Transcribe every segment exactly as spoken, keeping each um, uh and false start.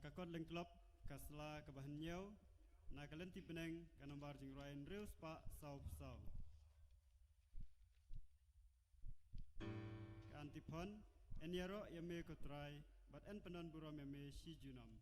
Ka kot lyngklop, ka sla kaba hynñiew, na ka lynti bneng, ka nombar jingrwai hynriew spah saw phew saw. Ka antiphon, yn ïaroh ïa me ko Trai, bad yn pyndon burom ïa me shi junom.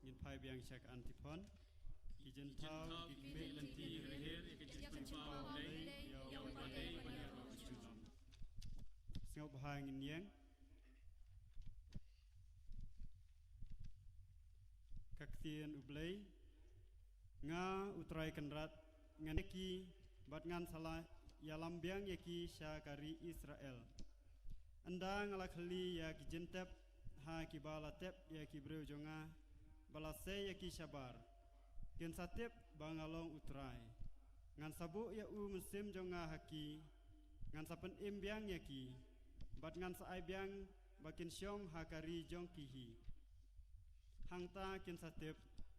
Ngin phai biang sha ka antiphon. Ki jingthaw, ki kmie lynti, ki rieh, ki jingpynpaw, ïa u Blei, ïa u Blei, ban ïaroh junom. Sngewbha ngin ïeng. Ka ktien U Blei. Nga U Trai Kynrad, ngan ïa ki, bad ngan sa la ïalam biang ïa ki sha ka ri Israel. Ynda nga la khylli ïa ki jingtep ha kiba la tep ïa ki briew jong nga, ba la sei ïa ki shabar, kin sa tip ba nga long U Trai. Ngan sa buh ïa u mynsiem jong nga ha ki, ngan sa pynim biang ïa ki, bad ngan sa ai biang ba kin shong ha ka ri jong ki hi. Hangta kin sa tip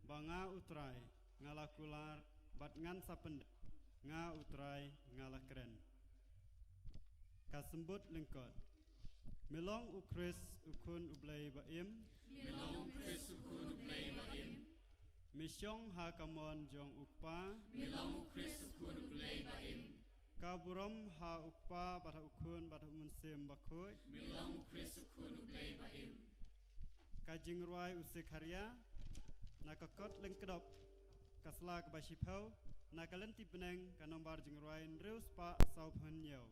ba nga U Trai nga la kular, bad ngan sa pyndep, nga U Trai nga la kren. Ka symbud lyngkot. Me long U Khrist, U Khun U Blei ba im. Me long U Khrist, U Khun U Blei ba im. Me shong ha ka mon jong U Kpa. Me long U Khrist U Khun U Blei ba im. Ka burom ha U Kpa bad ha U Khun bad ha U Mynsiem Bakhuid. Me long U Khrist U Khun U Blei ba im. Ka jingrwai u Sekharia, na ka kot lyngkdop, ka sla kaba shiphew, na ka lynti bneng, ka nombar jingrwai hynriew spah sawphew hynñiew.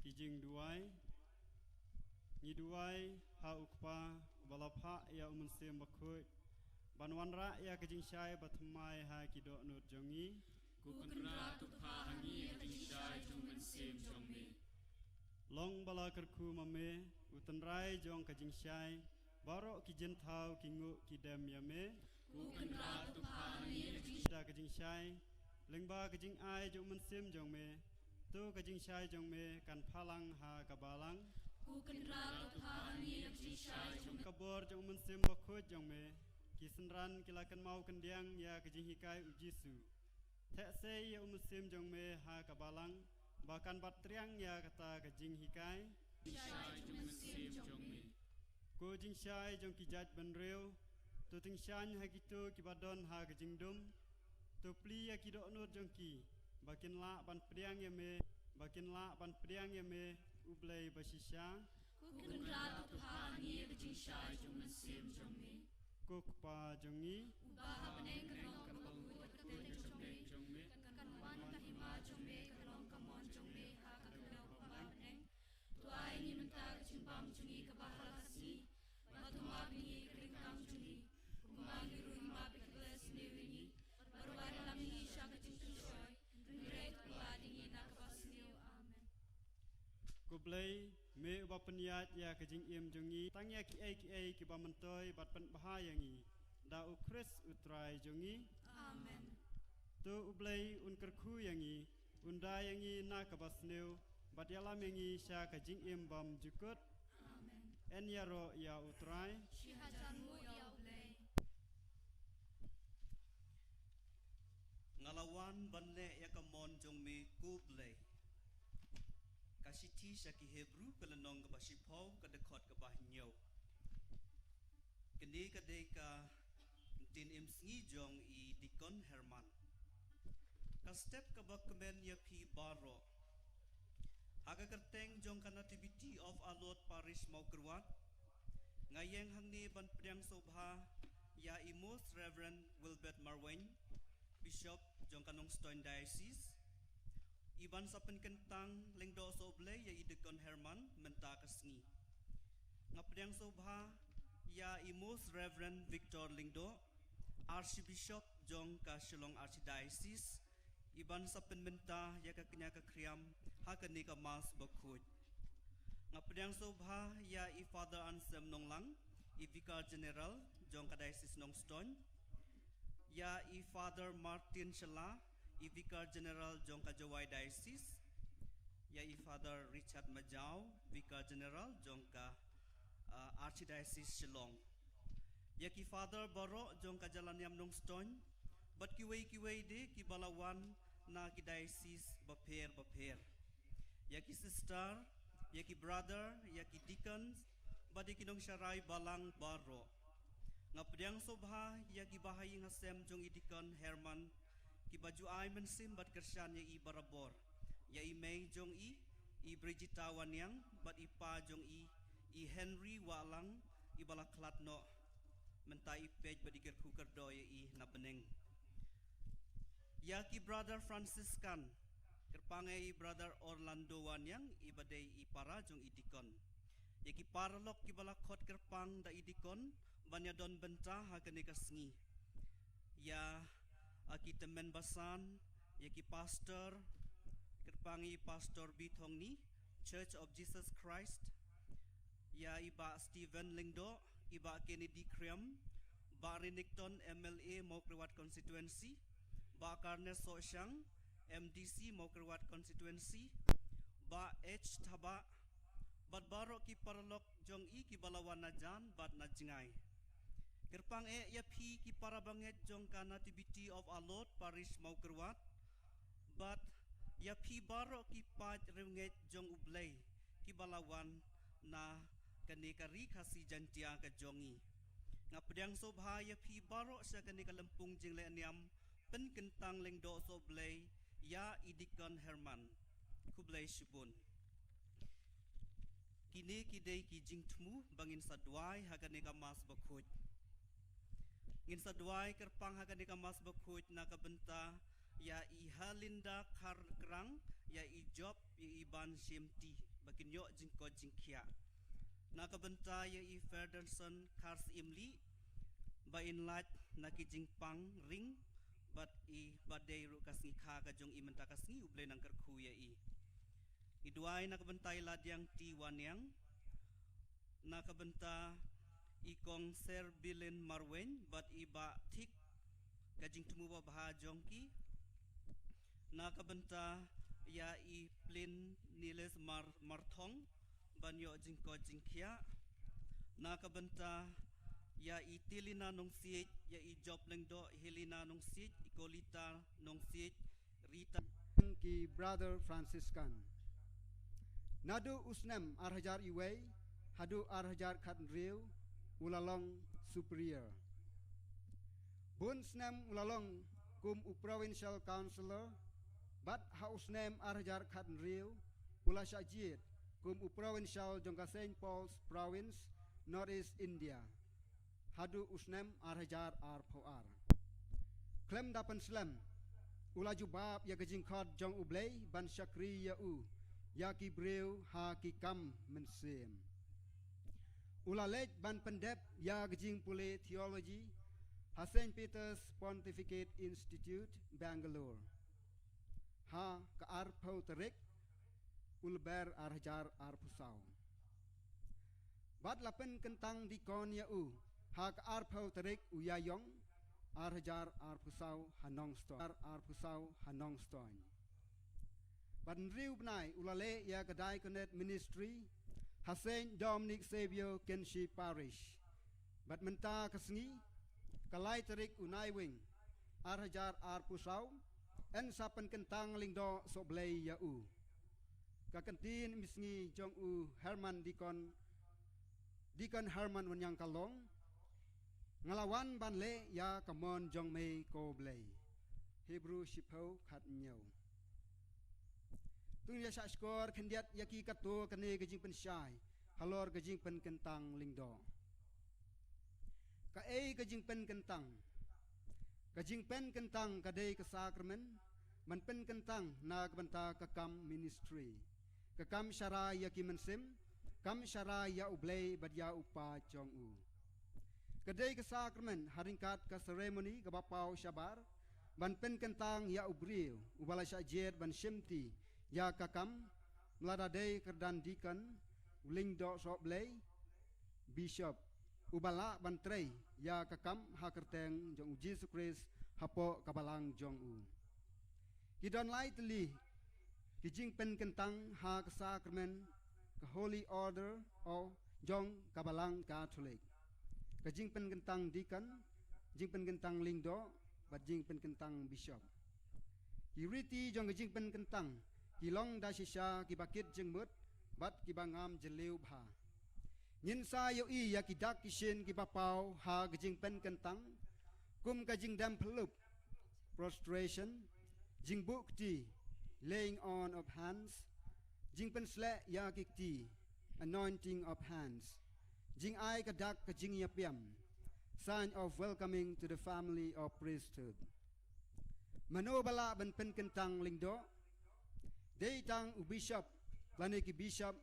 Ki jingduwai. Ngi duwai ha U Kpa ba la phah ïa U Mynsiem Bakhuid ban wanrah ïa ka jingshai bathymmai ha ki dohnud jong ngi. Ko Kynrad to phah ha ngi ïa ka jingshai jong U Mynsiem jong me. Long ba la kyrkhu ma me, u tynrai jong ka jingshai, baroh ki jingthaw ki nguh ki dem ïa me. Ko Kynrad to phah ha ngi ïa ka jingshai. Da ka jingshai, lyngba ka jingai jong U Mynsiem jong me, to ka jingshai jong me kan phalang ha ka balang. Ko Kynrad to phah ha ngi ïa ka jingshai jong me. Ka bor jong U Mynsiem Bakhuid jong me, ki synran ki la kynmaw kyndiang ïa ka jinghikai U Jisu. Theh sei ïa U Mynsiem jong me ha ka balang, ba kan bat triang ïa kata ka jinghikai. Jingshai jong U Mynsiem jong me. Ko jingshai jong ki jaitbynriew, to tyngshaiñ ha kito kiba don ha ka jingdum. To plie ïa ki dohnud jong ki, ba kin lah ban pdiang ïa me, ba kin lah ban pdiang ïa me, U Blei bashisha. Ko Kynrad to phah ha ngi ïa ka jingshai jong U Mynsiem jong me. Ko Kpa jong ngi. Uba ha bneng, kan long ka pyrkhat jong me, kan wan ka hima jong me, kan long ka mon jong me ha ka khyndew uba ha bneng. To ai ngi mynta ka jingbam jong ngi kaba ha la ka sngi, bad to map ïa ngi ka ryngkang jong ngi, kumba ngi ruh ngi map ïa kiba sniew ïa ngi, bad ruh wat ïalam ïa ngi sha ka jingpynshoi, hynrei to pynlait ïa ngi na kaba sniew. Amen. Ko Blei, me uba pynïaid ïa ka jingim jong ngi, tang ïa kiei kiei kiba myntoi bad pynbha ïa ngi, da U Khrist U Trai jong ngi. Amen. To U Blei un kyrkhu ïa ngi, un da ïa ngi na kaba sniew, bad ïalam ïa ngi sha ka jingim bymjukut. Amen. Yn ïaroh ïa U Trai. Shi hajan nguh ïa U Blei. Nga la wan ban leh ïa ka mon jong me, ko Blei. Ka shithi sha ki Hebru, ka lynnong kaba shiphew, ka dkhot kaba hynñiew. Kane ka dei ka ktien im sngi jong i Deacon Herman. Ka step kaba kmen ïa phi baroh. Ha ka kyrteng jong ka Nativity of Our Lord Parish Mawkyrwat, nga ïeng hangne ban pdiang sngewbha Ïa i Most Reverend Wilbert Marwein, Bishop jong ka Nongstoiñ Diocese, i ban sa pynkyntang lyngdoh sohblei ïa i Deacon Herman mynta ka sngi. Nga pdiang sngewbha ïa i Most Reverend Victor Lyngdoh, Archbishop jong ka Shillong Archdiocese, i ban sa pynmynta ïa ka kñia ka khriam ha kane ka Mass bakhuid. Nga pdiang sngewbha ïa i Father Anselm Nonglang, i Vicar General jong ka Diocese Nongstoiñ, ïa i Father Martin Shylla, i Vicar General jong ka Jowai Diocese, ïa i Father Richard Majaw, Vicar General jong ka, ah, Archdiocese Shillong, ïa ki Father baroh jong ka Jalaniam Nongstoiñ, bad kiwei kiwei de ki ba la wan na ki diocese bapher bapher, ïa ki sister, ïa ki brother, ïa ki deacons, bad ïa ki nongsharai balang baroh. Nga pdiang sngewbha ïa ki bahaïing hasem jong i Deacon Herman, ki ba ju ai mynsiem bad kyrshan ïa i barabor, ïa i mei jong i, i Brigita Wanniang, bad i pa jong i, i Henry Wahlang, i ba la khlad noh, mynta i peit bad i kyrkhu kyrdoh ïa i na bneng. Ïa ki Brother Franciscan, kyrpang ïa i Brother Orlando Wanniang, i ba dei i para jong i Deacon. Ïa ki paralok ki ba la khot kyrpang da i Deacon ban ïadon bynta ha kane ka sngi. Ïa, ah, ki tymmen basan, ïa ki pastor, kyrpang ïa i Pastor B. Thongni, Church of Jesus Christ, ïa i Bah Stephen Lyngdoh, i Bah Kennedy Kriam, Bah Renikton, M L A, Mawkyrwat Constituency, Bah Carnes Sohshang, M D C, Mawkyrwat Constituency, Bah H Thabah, bad baroh ki paralok jong i ki ba la wan na jan bad na jngai. Kyrpang eh ïa phi ki para bangeit jong ka Nativity of Our Lord Parish Mawkyrwat, bad ïa phi baroh ki paid riewngeit jong U Blei ki ba la wan na kane ka ri Khasi Jaintia ka jong i. Nga pdiang sngewbha ïa phi baroh sha kane ka lympung jingleh niam pynkyntang lyngdoh sohblei ïa i Deacon Herman. Khublei shibun. Kine ki dei ki jingthmu ba ngin sa duwai ha kane ka Mass bakhuid. Ngin sa duwai kyrpang ha kane ka Mass bakhuid na ka bynta ïa i Halinda Kharkrang, ïa i Job, ïa i Ban Shemti, ba kin ïoh jingkoit jingkhiah. Na ka bynta ïa i Ferdinand Kharsimli, ba in lait na ki jingpang ring, bad i ba dei ruh ka sngi kha ka jong i mynta ka sngi, U Blei nang kyrkhu ïa i. Ngi duwai na ka bynta i Ladiang T. Wanniang, na ka bynta i Kong Serbilin Marwein, bad i Bah Thik, ka jingthmu babha jong ki. Na ka bynta ïa i Plin Niles Mar-, Marthong, ban ïoh jingkoit jingkhiah. Na ka bynta ïa i Tilina Nongsiej, ïa i Job Lyngdoh, Helena Nongsiej, i Kolita Nongsiej, Rita. Ki Brother Franciscan. Naduh u snem ar hajar wei haduh ar hajar khathynriew u la long Superior. Bun snem u la long kum u Provincial Councillor, bad ha u snem ar hajar khathynriew u la shah jied kum u Provincial jong ka Saint Paul's Province, North East India, haduh u snem ar hajar arphew ar. Khlem da pynslem, u la jubab ïa ka jingkhot jong U Blei ban shakri ïa u, ïa ki briew ha ki kam mynsiem. U la leit ban pyndep ïa ka jingpule theology ha Saint Peter's Pontificate Institute, Bangalore, ha ka arphew tarik u Lber ar hajar arphew saw. Bad la pynkyntang dikon ïa u ha ka arphew tarik u Ïaïong ar hajar arphew saw ha Nongstoiñ. Ar arphew saw ha Nongstoiñ. Bad hynriew bnai u la leh ïa ka Diaconate Ministry ha Saint Dominic Saviour Kynshi Parish. Bad mynta ka sngi, ka lai tarik u Naiwieng ar hajar arphew saw, yn sa pynkyntang lyngdoh sohblei ïa u. Ka ktien misngi jong u Herman Dikon, Dikon Herman Wanniang ka long, nga la wan ban leh ïa ka mon jong me ko Blei. Hebru shiphew khathynñiew. To ngin ïa shahshkor khyndiat ïa ki katto katne ka jingpynshai halor ka jingpynkyntang lyngdoh. Kaei ka jingpynkyntang? Ka jingpynkyntang ka dei ka sakramen ban pynkyntang na ka bynta ka kam ministry, ka kam sharai ïa ki mynsiem, kam sharai ïa U Blei bad ïa U Kpa jong u. Ka dei ka sakramen ha ryngkat ka seremoni kaba paw shabar ban pynkyntang ïa u briew uba la shah jied ban shimti ïa ka kam, lada dei kyrdan deacon, u lyngdoh sohblei, bishop, uba lah ban trei ïa ka kam ha kyrteng jong U Jisu Khrist hapoh ka balang jong u. Ki don lai tylli ki jingpynkyntang ha ka sakramen, ka Holy Order of, jong ka balang Katholik. Ka jingpynkyntang deacon, jingpynkyntang lyngdoh, bad jingpynkyntang bishop. Ki riti jong ka jingpynkyntang ki long da shisha kiba kit jingmut bad kiba ngam jylliew bha. Ngin sa ïohi ïa ki dak ki shin kiba paw ha ka jingpynkyntang, kum ka jingdem pyllup, prostration, jingbuh kti, laying on of hands, jingpynsleh ïa ki kti, anointing of hands, jingai ka dak ka jingïapiam, sign of welcoming to the family of priesthood. Mano ba lah ban pynkyntang lyngdoh? Dei tang u bishop lane ki bishop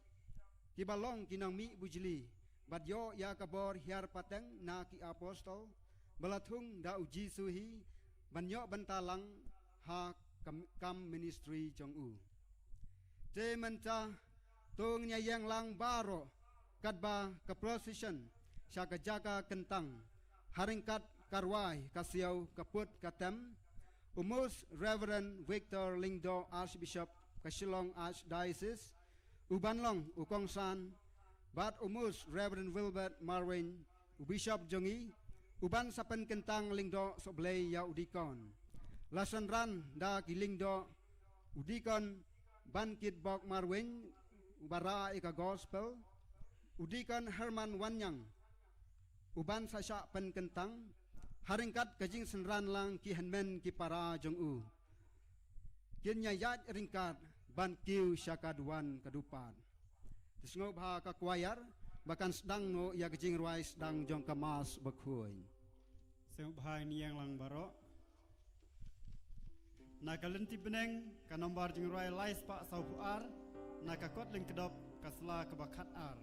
kiba long ki nongmih bujli bad ïoh ïa ka bor hiar pateng na ki apostol ba la thung da U Jisu hi ban ïoh bynta lang ha kam, kam ministry jong u. Te mynta to ngin ïeng lang baroh katba ka procession sha ka jaka kyntang ha ryngkat ka rwai ka siaw ka put ka tem. U Most Reverend Victor Lyngdoh, Archbishop ka Shillong Archdiocese, u ban long u kongsan, bad u Most Reverend Wilbert Marwein, u bishop jong ngi, u ban sa pynkyntang lyngdoh sohblei ïa u deacon. La synran da ki lyngdoh u deacon Bankitbok Marwein, uba rah ïa ka gospel, u deacon Herman Wanniang, u ban sa shah pynkyntang ha ryngkat ka jingsynran lang ki hynmen ki para jong u. Kin ïa ïaid ryngkat ban kiew sha ka duwan ka dupad. Te sngewbha ka choir ba kan sdang noh ïa ka jingrwai sdang jong ka Mass bakhuid. Sngewbha, ngin ïeng lang baroh. Na ka lynti bneng, ka nombar jingrwai lai spah sawphew ar, na ka kot lyngkdop, ka sla kaba khatar.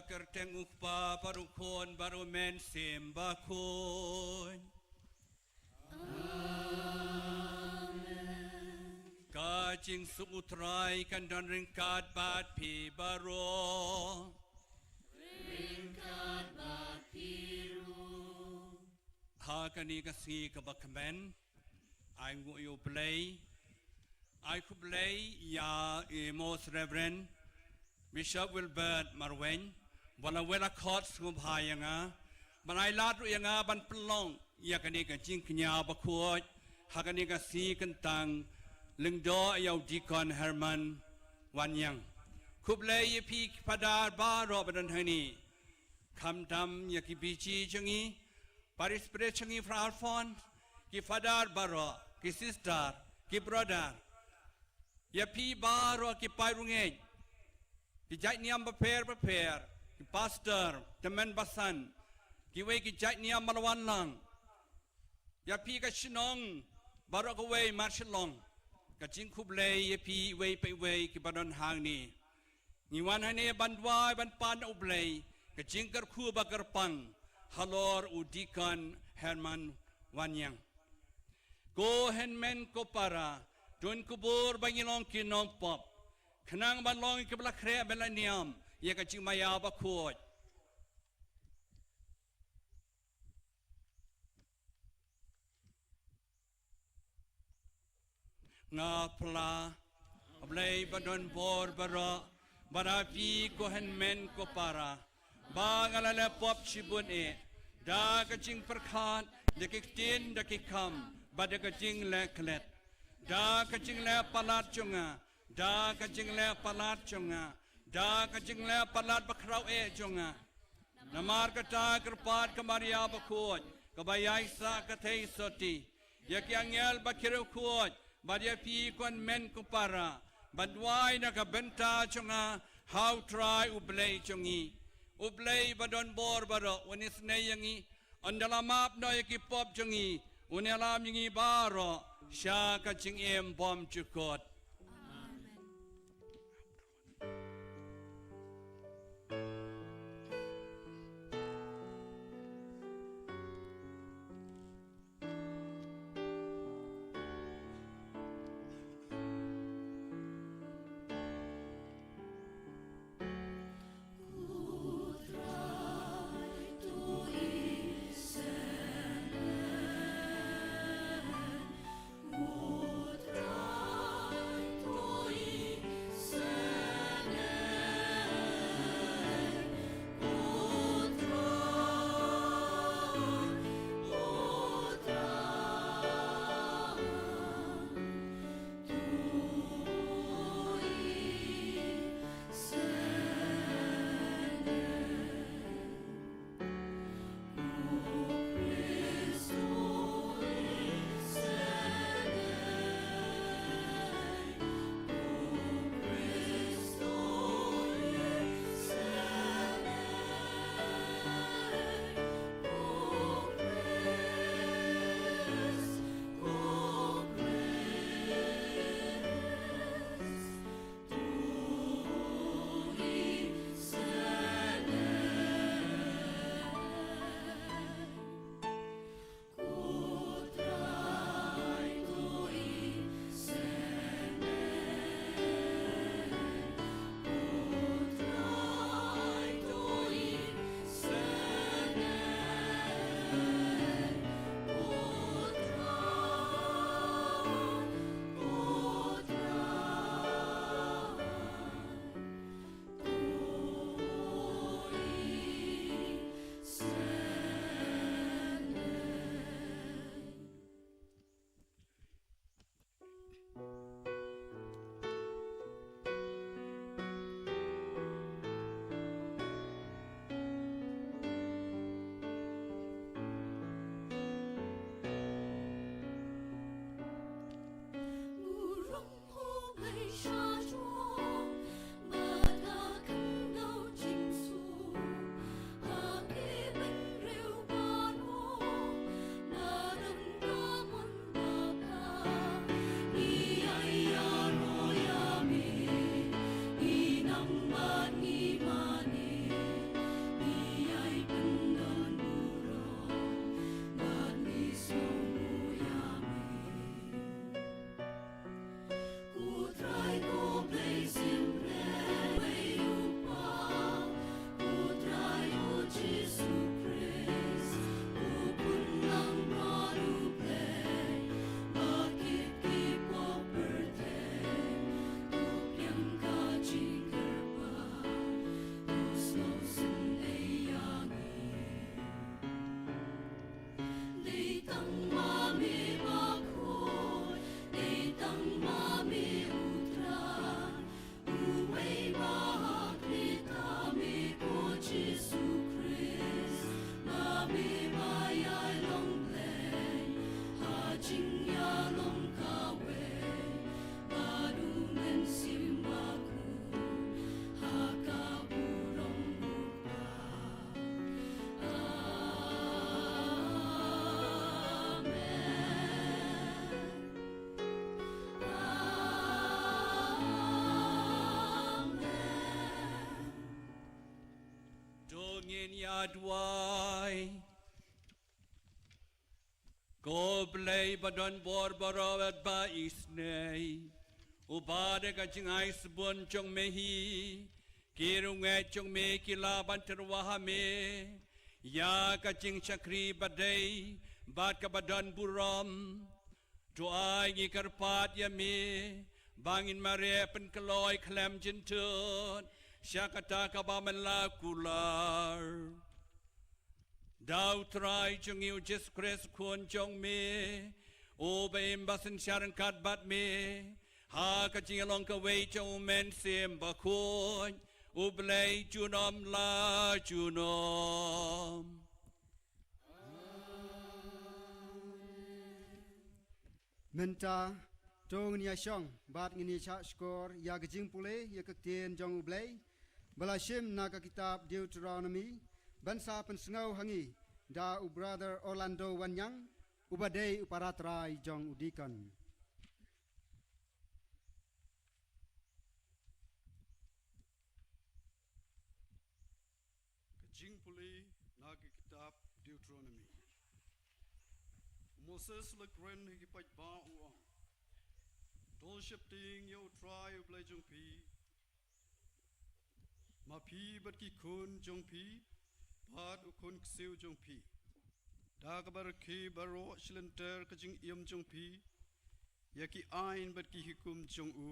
Kyrteng U Kpa bad U Khun bad U Mynsiem Bakhuid. Ka jingsuk U Trai kan don ryngkat bad phi baroh. Ryngkat bad phi ruh. Ha kane ka sngi kaba kmen, ai nguh ïa U Blei, ai khublei ïa i Most Reverend Bishop Wilbert Marwein, ba la wad la khot sngewbha ïa nga, ban ai lad ruh ïa nga ban pynlong ïa kane ka jingkñia bakhuid ha kane ka sngi kyntang, lyngdoh ïa u Deacon Herman Wanniang. Khublei ïa phi ki Phadar baroh ba don hangne, khamtam ïa ki B G jong ngi, Parish Priest jong ngi Father Alphonse, ki Phadar baroh, ki Sister, ki Brother, ïa phi baroh ki paid rangeit, ki jait niam bapher bapher, ki Pastor, tymmen basan, kiwei ki jait niam ba la wan lang, ïa phi ka shnong baroh kawei mar Shillong, ka jingkhublei ïa phi iwei pa iwei kiba don hangne. Ngi wan hangne ban duwai ban pan na U Blei ka jingkyrkhu ba kyrpang halor u Deacon Herman Wanniang. Ko hynmen ko para, to kyntiew ba ngi long ki nongpop, khnang ban long kiba la khreh bad la niam ïa ka jingmaïa bakhuid. Nga phla, U Blei ba don bor baroh, bad ïa phi ko hynmen ko para, ba nga la leh pop shibun eh, da ka jingpyrkhat, da ki ktien, da ki kam, bad da ka jingleh klet, da ka jingleh palat jong nga, da ka jingleh palat jong nga, da ka jingleh palat bakhraw eh jong nga. Namar kata kyrpad ka Maria bakhuid, kaba ïaisah ka theisotti, ïa ki angel ba ki riewkhuid, bad ïa phi ko hynmen ko para, ban duwai na ka bynta jong nga ha U Trai U Blei jong ngi. U Blei ba don bor baroh un isynei ïa ngi, un da la map noh ïa ki pop jong ngi, un ïalam ïa ngi baroh sha ka jingim bymjukut. Amen. duwai. Ko Blei ba don bor baroh bad ba isynei, uba da ka jingai sbun jong me hi ki riewngeit jong me ki la ban tyrwa ha me ïa ka jingshakri badei bad kaba don burom. To ai ngi kyrpad ïa me ba ngin mareh pynkloi khlem jynthut sha kata kaba man la kular. Da U Trai jong ngi U Jisu Khrist Khun jong me, uba im bad synshar ryngkat bad me ha ka jinglong kawei jong U Mynsiem Bakhuid, U Blei junom la junom. Mynta to ngin ïa shong bad ngin ïa shah shkor ïa ka jingpule ïa ka ktien jong U Blei ba la shim na ka kitab Deuteronomy ban sa pynsngew ha ngi da u brother Orlando Wanyang, uba dei u para trai jong u deacon. Ka jingpule na ka kitab Deuteronomy. U Moses u la kren ha ki paidbah u ong, to sheptieng ïa U Trai U Blei jong phi, ma phi bad ki khun jong phi bad u khun ksiew jong phi, da kaba rkhie baroh shi lynter ka jingim jong phi ïa ki aiñ bad ki hukum jong u,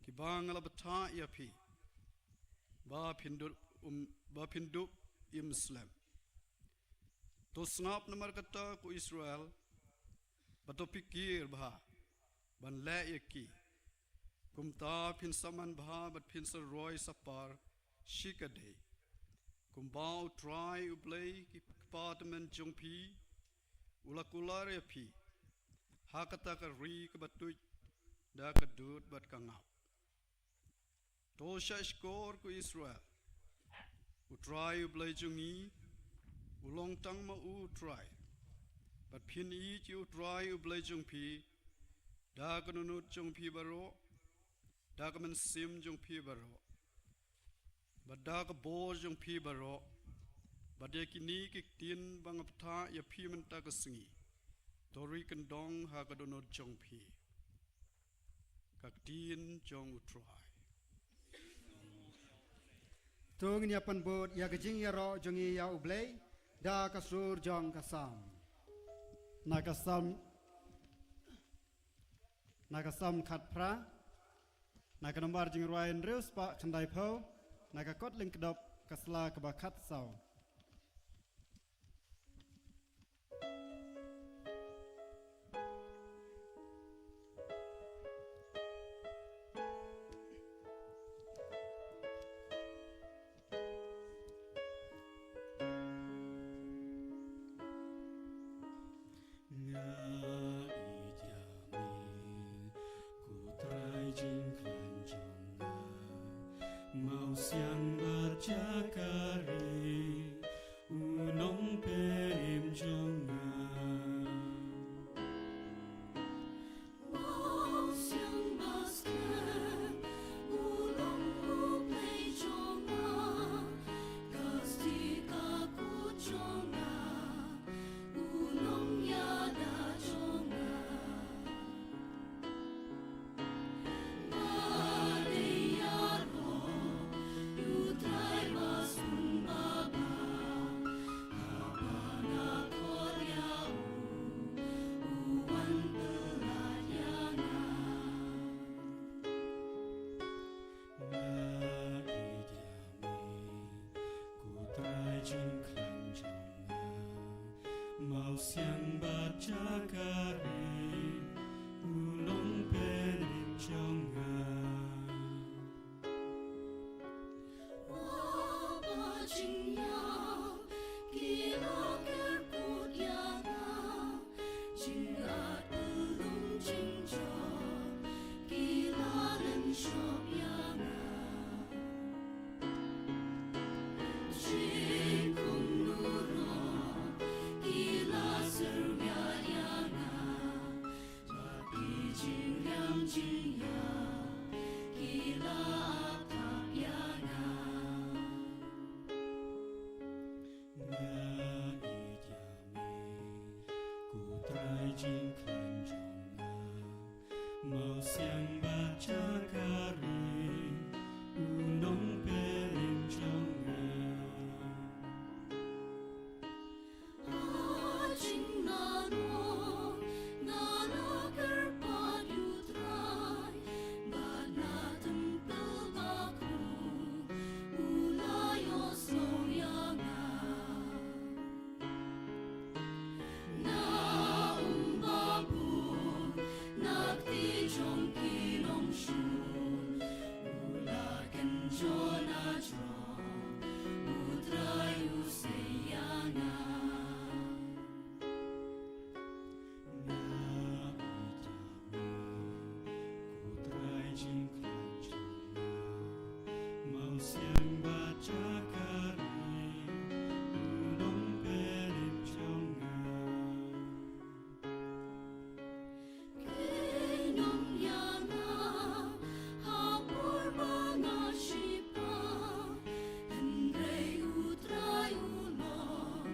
kiba nga la bthah ïa phi, ba phin dup, um, ba phin dup im slem. To sngap namar kata, ko Israel, bad to pyrkhat bha ban leh ïa ki. Kumta phin sa man bha bad phin sa roi sa par shikatdei, kumba U Trai U Blei ki kpa tymmen jong phi u la kular ïa phi ha kata ka ri kaba tuid da ka dud bad ka ngap. To shah shkor, ko Israel, U Trai U Blei jong ngi u long tang ma u U Trai. Bad phin ïeit ïa U Trai U Blei jong phi da ka dohnud jong phi baroh, da ka mynsiem jong phi baroh, bad da ka bor jong phi baroh, bad ïa kine ki ktien ba nga bthah ïa phi mynta ka sngi, to ri kyndong ha ka dohnud jong phi. Ka ktien jong U Trai. To ngin ïa pan bud ïa ka jingïaroh jong ngi ïa U Blei da ka sur jong ka Salm. Na ka Salm, na ka Salm khatphra, na ka nombar jingrwai hynriew spah khyndaiphew, na ka kot lyngkdop ka sla kaba khatsaw. Nga ïeit ïa me, ko Trai jingkhlaiñ jong nga, Mawsiang bad Jakari, u nongpynim jong nga. Mawsiang bad Jakari, u long u Blei jong nga, ka stieh ka kut jong nga, u nongïada jong nga. Nga ïeit ïa me, ko Trai jingkhlaiñ jong nga, Mawsiang bad Jakari, u nongpynim jong nga. Haba jingïap ki la kyrkut ïa nga, jingïap lum jingjop ki la lynshop ïa nga. Jingkhumno ruh ki la syrwiar ïa nga, bad ki jingriam jingïap ki la ap ïa nga. Siang bad jaka ri, u nongpynim jong nga. Ha jingmano nga la kyrpad ïa u Trai, bad na Tempyl Bakhuid u la ïohsngew ïa nga. Na um babun na kti jong ki nongshun, u la kynjoh na jrong, u Trai u sei ïa nga. Nga ïeit ïa me, ko Trai jingkhlaiñ jong nga. Mawsiang bad jaka ri, u nongpynim jong nga. Ki nongïalam ha por ba nga shipang, hynrei u Trai u long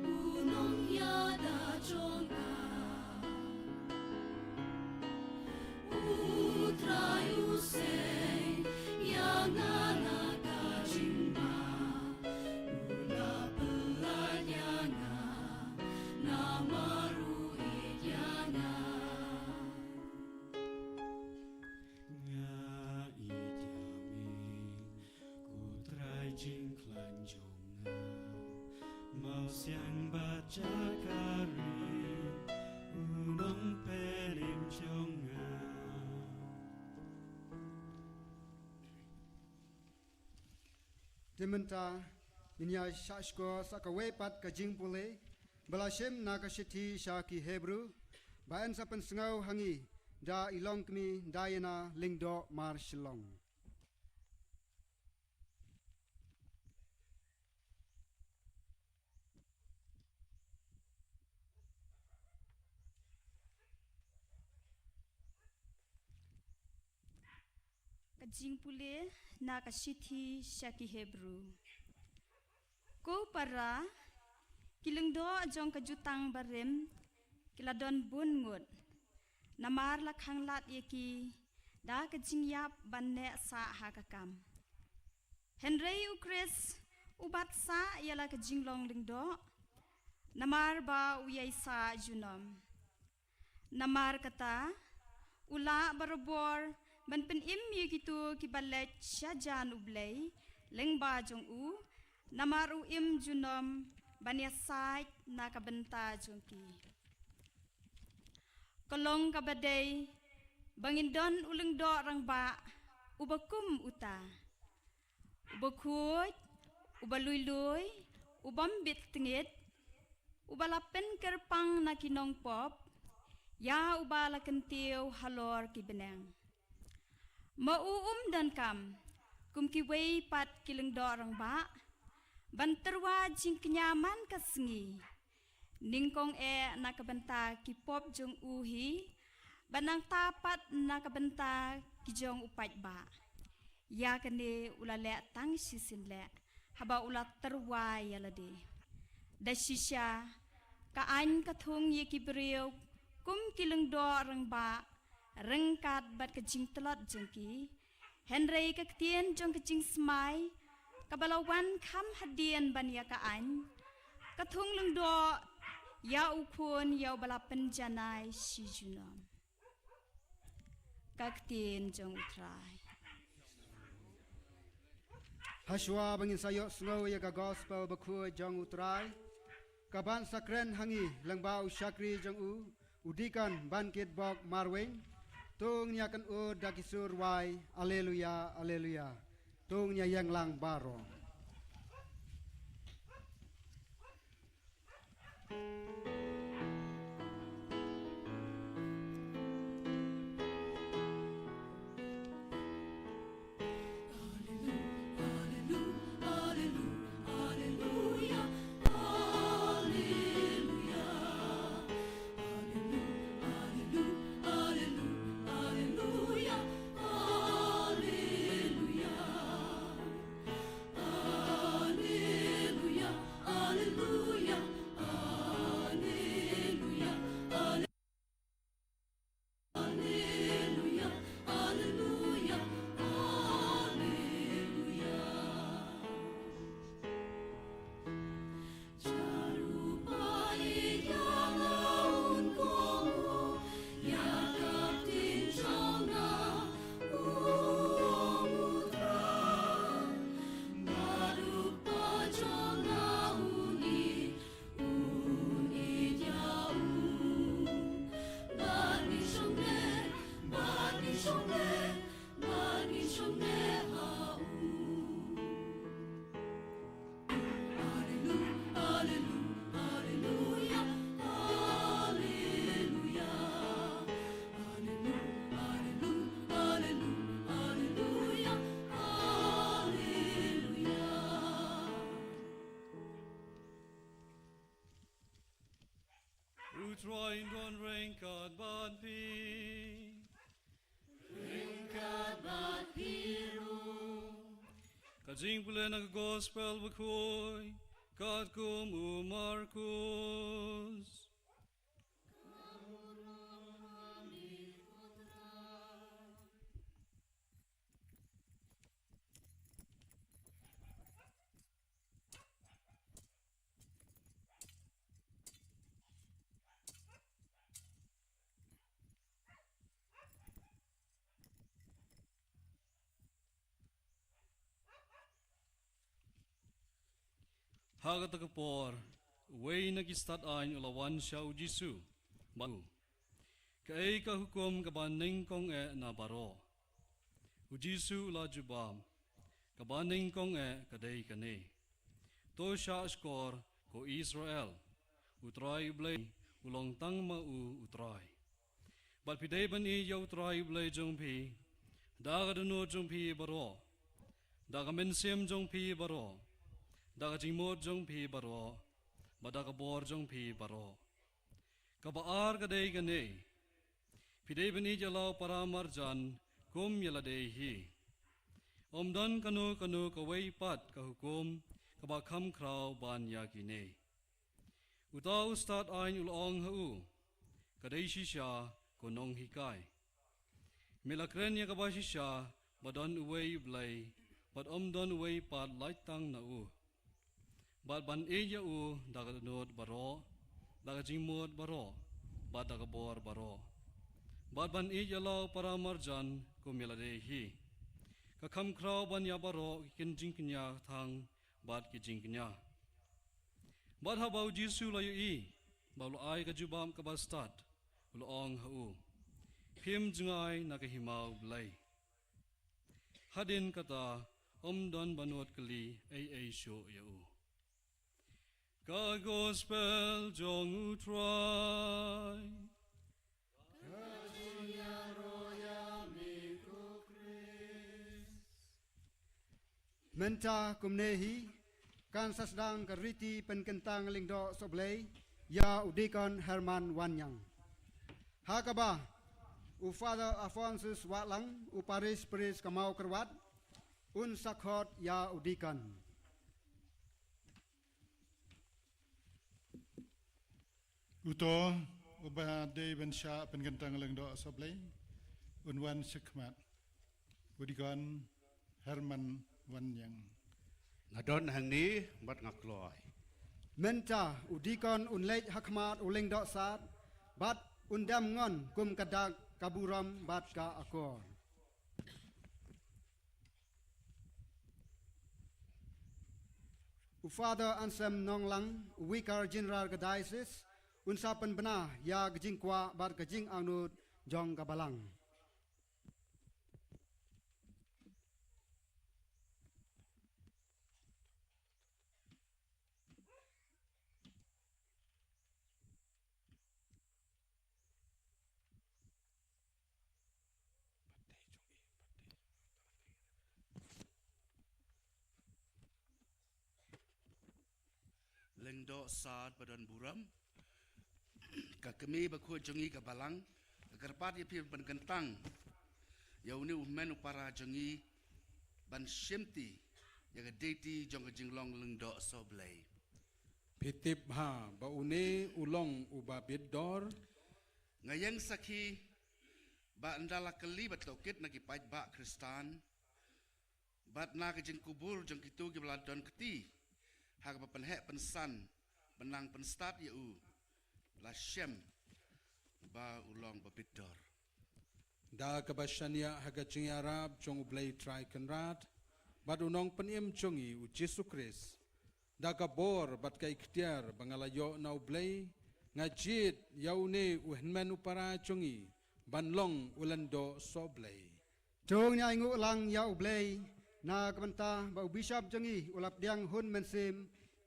u nongïada jong nga. U Trai u sei ïa nga na ka jingma, u la pyllait ïa nga namar u ïeit ïa nga. Nga ïeit ïa me, ko Trai jingkhlaiñ jong nga. Mawsiang bad jaka ri, u nongpynim jong nga. Te mynta ngin ïa shah shkor sa kawei pat ka jingpule ba la shim na ka shithi sha ki Hebru, ba yn sa pynsngew ha ngi da i longkmie Diana Lyngdoh Marshillong. Ka jingpule na ka shithi sha ki Hebru. Ko para, ki lyngdoh jong ka jutang barim ki la don bun ngut. Namar la khanglad ïa ki da ka jingïap ban neh sah ha ka kam. Hynrei u Khrist u bat sah ïa la ka jinglong lyngdoh, namar ba u ïai sah junom. Namar kata, u lah barabor ban pynim ïa kito kiba leit sha jan U Blei lyngba jong u, namar u im junom ban ïasaid na ka bynta jong ki. Ka long kaba dei ba ngin don u lyngdoh rangbah uba kum uta, uba khuid, uba lui lui, u bym bit tngit, uba la pynkyrpang na ki nongpop, ïa uba la kyntiew halor ki bneng. Ma u um donkam kum kiwei pat ki lyngdoh rangbah ban tyrwa jingkñia man ka sngi, nyngkong eh na ka bynta ki pop jong u hi, bad nangta pat na ka bynta ki jong u paidbah. Ïa kane u la leh tang shisien leh haba u la tyrwa ïa lade. Da shisha, ka aiñ ka thung ïa ki briew kum ki lyngdoh rangbah ryngkat bad ka jingtlot jong ki. Hynrei ka ktien jong ka jingsmai kaba la wan kham hadien ban ïa ka aiñ, ka thung lyngdoh ïa u Khun ïa uba la pynjanai shi junom. Ka ktien jong u Trai. Hashwa ba ngin sa ïohsngew ïa ka gospel bakhuid jong u Trai, ka ban sa kren ha ngi lyngba u shakri jong u, u Deacon Bankit Bok Marwing. To ngin ïa kynnoh da ki sur rwai, Alleluia, Alleluia. To ngin ïa ïeng lang baroh. Alleluia, alleluia, alleluia. U Trai un don ryngkat bad phi. Ryngkat bad phi ruh. Ka jingpule na ka Gospel bakhuid katkum u Markus. Ha kata ka por, uwei na ki stad aiñ u la wan sha u Jisu, bad u, kaei ka hukum kaba nyngkong eh na baroh? U Jisu u la jubab, kaba nyngkong eh ka dei kane: To shahshkor, ko Israel, U Trai U Blei u long tang ma u U Trai. Bad phi dei ban ïeit ïa U Trai U Blei jong phi da ka dohnud jong phi baroh, da ka mynsiem jong phi baroh, da ka jingmut jong phi baroh, bad da ka bor jong phi baroh. Kaba ar ka dei kane: Phi dei ban ïeit ïa la u para marjan kum ïa lade hi. Ym don kano kano kawei pat ka hukum kaba kham khraw ban ïa kine. Uta u stad aiñ u la ong ha u, ka dei shisha, ko nonghikai. Me la kren ïa kaba shisha, ba don uwei U Blei, bad ym don uwei pat lait tang na u. Bad ban ïeit ïa u da ka dohnud baroh, da ka jingmut baroh, bad da ka bor baroh. Bad ban ïeit ïa la u para marjan kum ïa lade hi. Ka kham khraw ban ïa baroh ki jingkñia thang bad ki jingkñia. Bad haba u Jisu u la ïohi ba u la ai ka jubab kaba stad, u la ong ha u, phim jngai na ka hima U Blei. Hadien kata, ym don ba nud kylli ei ei shuh ïa u. Ka Gospel jong U Trai. Mynta kumne hi, kan sa sdang ka riti pynkyntang lyngdoh sohblei ïa u Deacon Herman Wanniang. Ha kaba u Father Alphonsus Wahlang, u Parish Priest ka Mawkyrwat, un sa khot ïa u Deacon. Uto uba dei ban shah pynkyntang lyngdoh sohblei, un wan shakhmat. U Deacon Herman Wanniang. Nga don hangne bad nga kloi. Mynta u Deacon un leit ha khmat u lyngdoh sad, bad un dem ngon kum ka dak ka burom bad ka akor. U Father Anselm Nonglang, u Vicar General ka Diocese, un sa pynbna ïa ka jingkwah bad ka jingangnud jong ka balang. Lyngdoh sad ba don burom. Ka kmie bakhuid jong ngi ka balang, ka kyrpad ïa phi ban kyntang ïa une u hynmen u para jong ngi ban shimti ïa ka deiti jong ka jinglong lyngdoh sohblei. Phi tip bha ba une u long uba bit dor. Nga ïeng sakhi ba ynda la kylli bad tohkit na ki paidbah Khristan bad na ka jingkubur jong kito kiba la don kti ha kaba pynheh pynsan, pynnang pynstad ïa u, la shem ba u long ba bit dor. Da kaba shaniah ha ka jingïarap jong U Blei Trai Kynrad bad U Nongpynim jong ngi U Jisu Khrist, da ka bor bad ka iktiar ba nga la ïoh na U Blei, nga jied ïa une u hynmen u para jong ngi ban long u lyngdoh sohblei. To ngin ïa ainguh lang ïa U Blei na ka bynta ba u Bishop jong ngi u la pdiang hun mynsiem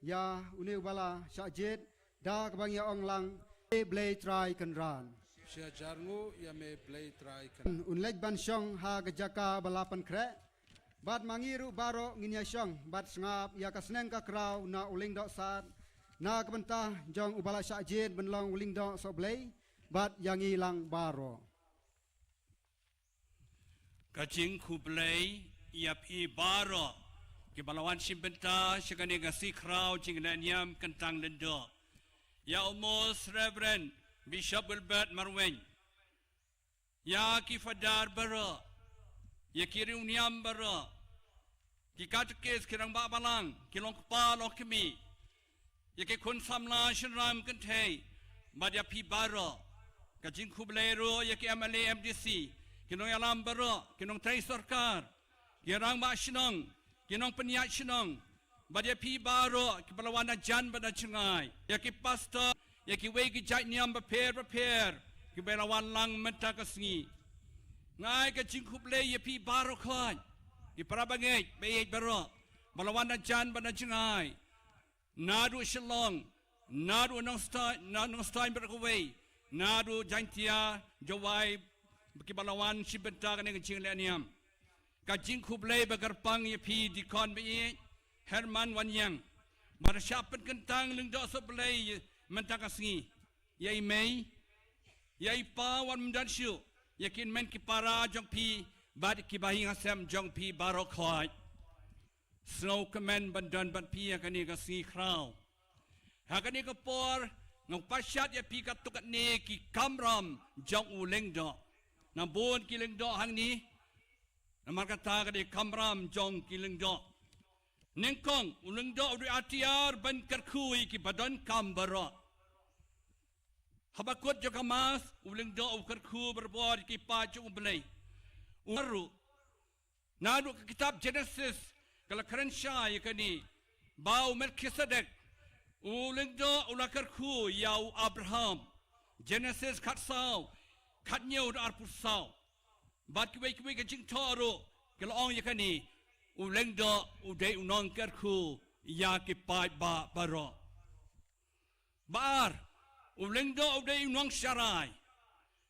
ïa une uba la shah jied da kaba ngi ïa ong lang, E Blei Trai Kynrad. Sha jar nguh ïa me Blei Trai Kynrad. Un leit ban shong ha ka jaka ba la pynkhreh. Bad ma ngi ruh baroh ngin ïa shong bad sngap ïa ka sneng ka kraw na u lyngdoh sad na ka bynta jong uba la shah jied ban long u lyngdoh sohblei bad ïa ngi lang baroh. Ka jingkhublei ïa phi baroh kiba la wan shim bynta sha kane ka sngi khraw jingkynnoh niam kyntang lyngdoh. Ïa u Most Reverend Bishop Wilbert Marwein, ïa ki Father baroh, ïa ki riewniam baroh, ki katekis, ki rangbah balang, ki longkpa longkmie, ïa ki khun samla shynrang kynthei, bad ïa phi baroh. Ka jingkhublei ruh ïa ki M L A, M D C, ki nongïalam baroh, ki nongtrei sorkar, ki rangbah shnong, ki nongpynïaid shnong, bad ïa phi baroh kiba la wan na jan bad na jngai, ïa ki pastor, ïa kiwei ki jait niam bapher bapher kiba la wan lang mynta ka sngi. Nga ai ka jingkhublei ïa phi baroh khoit, ki para bangeit ba ïeit baroh ba la wan na jan bad na jngai, naduh Shillong, naduh Nongstoiñ, na Nongstoiñ bad kawei, naduh Jaintia, Jowai, kiba la wan shim bynta kane ka jingleh niam. Ka jingkhublei ba kyrpang ïa phi Deacon ba ïeit Herman Wanïang, ba la shah pynkyntang lyngdoh sohblei mynta ka sngi. Ïa i mei, ïa i pa, wat ym don shuh, ïa ki hynmen ki para jong phi bad ki bahaïing hasem jong phi baroh khoit. Sngewkmen ban don bad phi ha kane ka sngi khraw. Ha kane ka por nga pashat ïa phi katto katne ki kamram jong u lyngdoh. Na bun ki lyngdoh hangne, namar kata ka dei kamram jong ki lyngdoh. Nyngkong, u lyngdoh u dei atiar ban kyrkhu ïa kiba donkam baroh. Haba kut jong ka Mass, u lyngdoh u kyrkhu barabor ïa ki paid jong U Blei. U ruh, naduh ka kitab Genesis ka la kren shai ïa kane, ba u Melkisedek, u lyngdoh u la kyrkhu ïa u Abraham. Genesis khatsaw, khathynñiew haduh arphew saw. Bad kiwei kiwei ka jingthoh ruh ka la ong ïa kane, u lyngdoh u dei u nongkyrkhu ïa ki paidbah baroh. Ba ar, u lyngdoh u dei u nongsharai.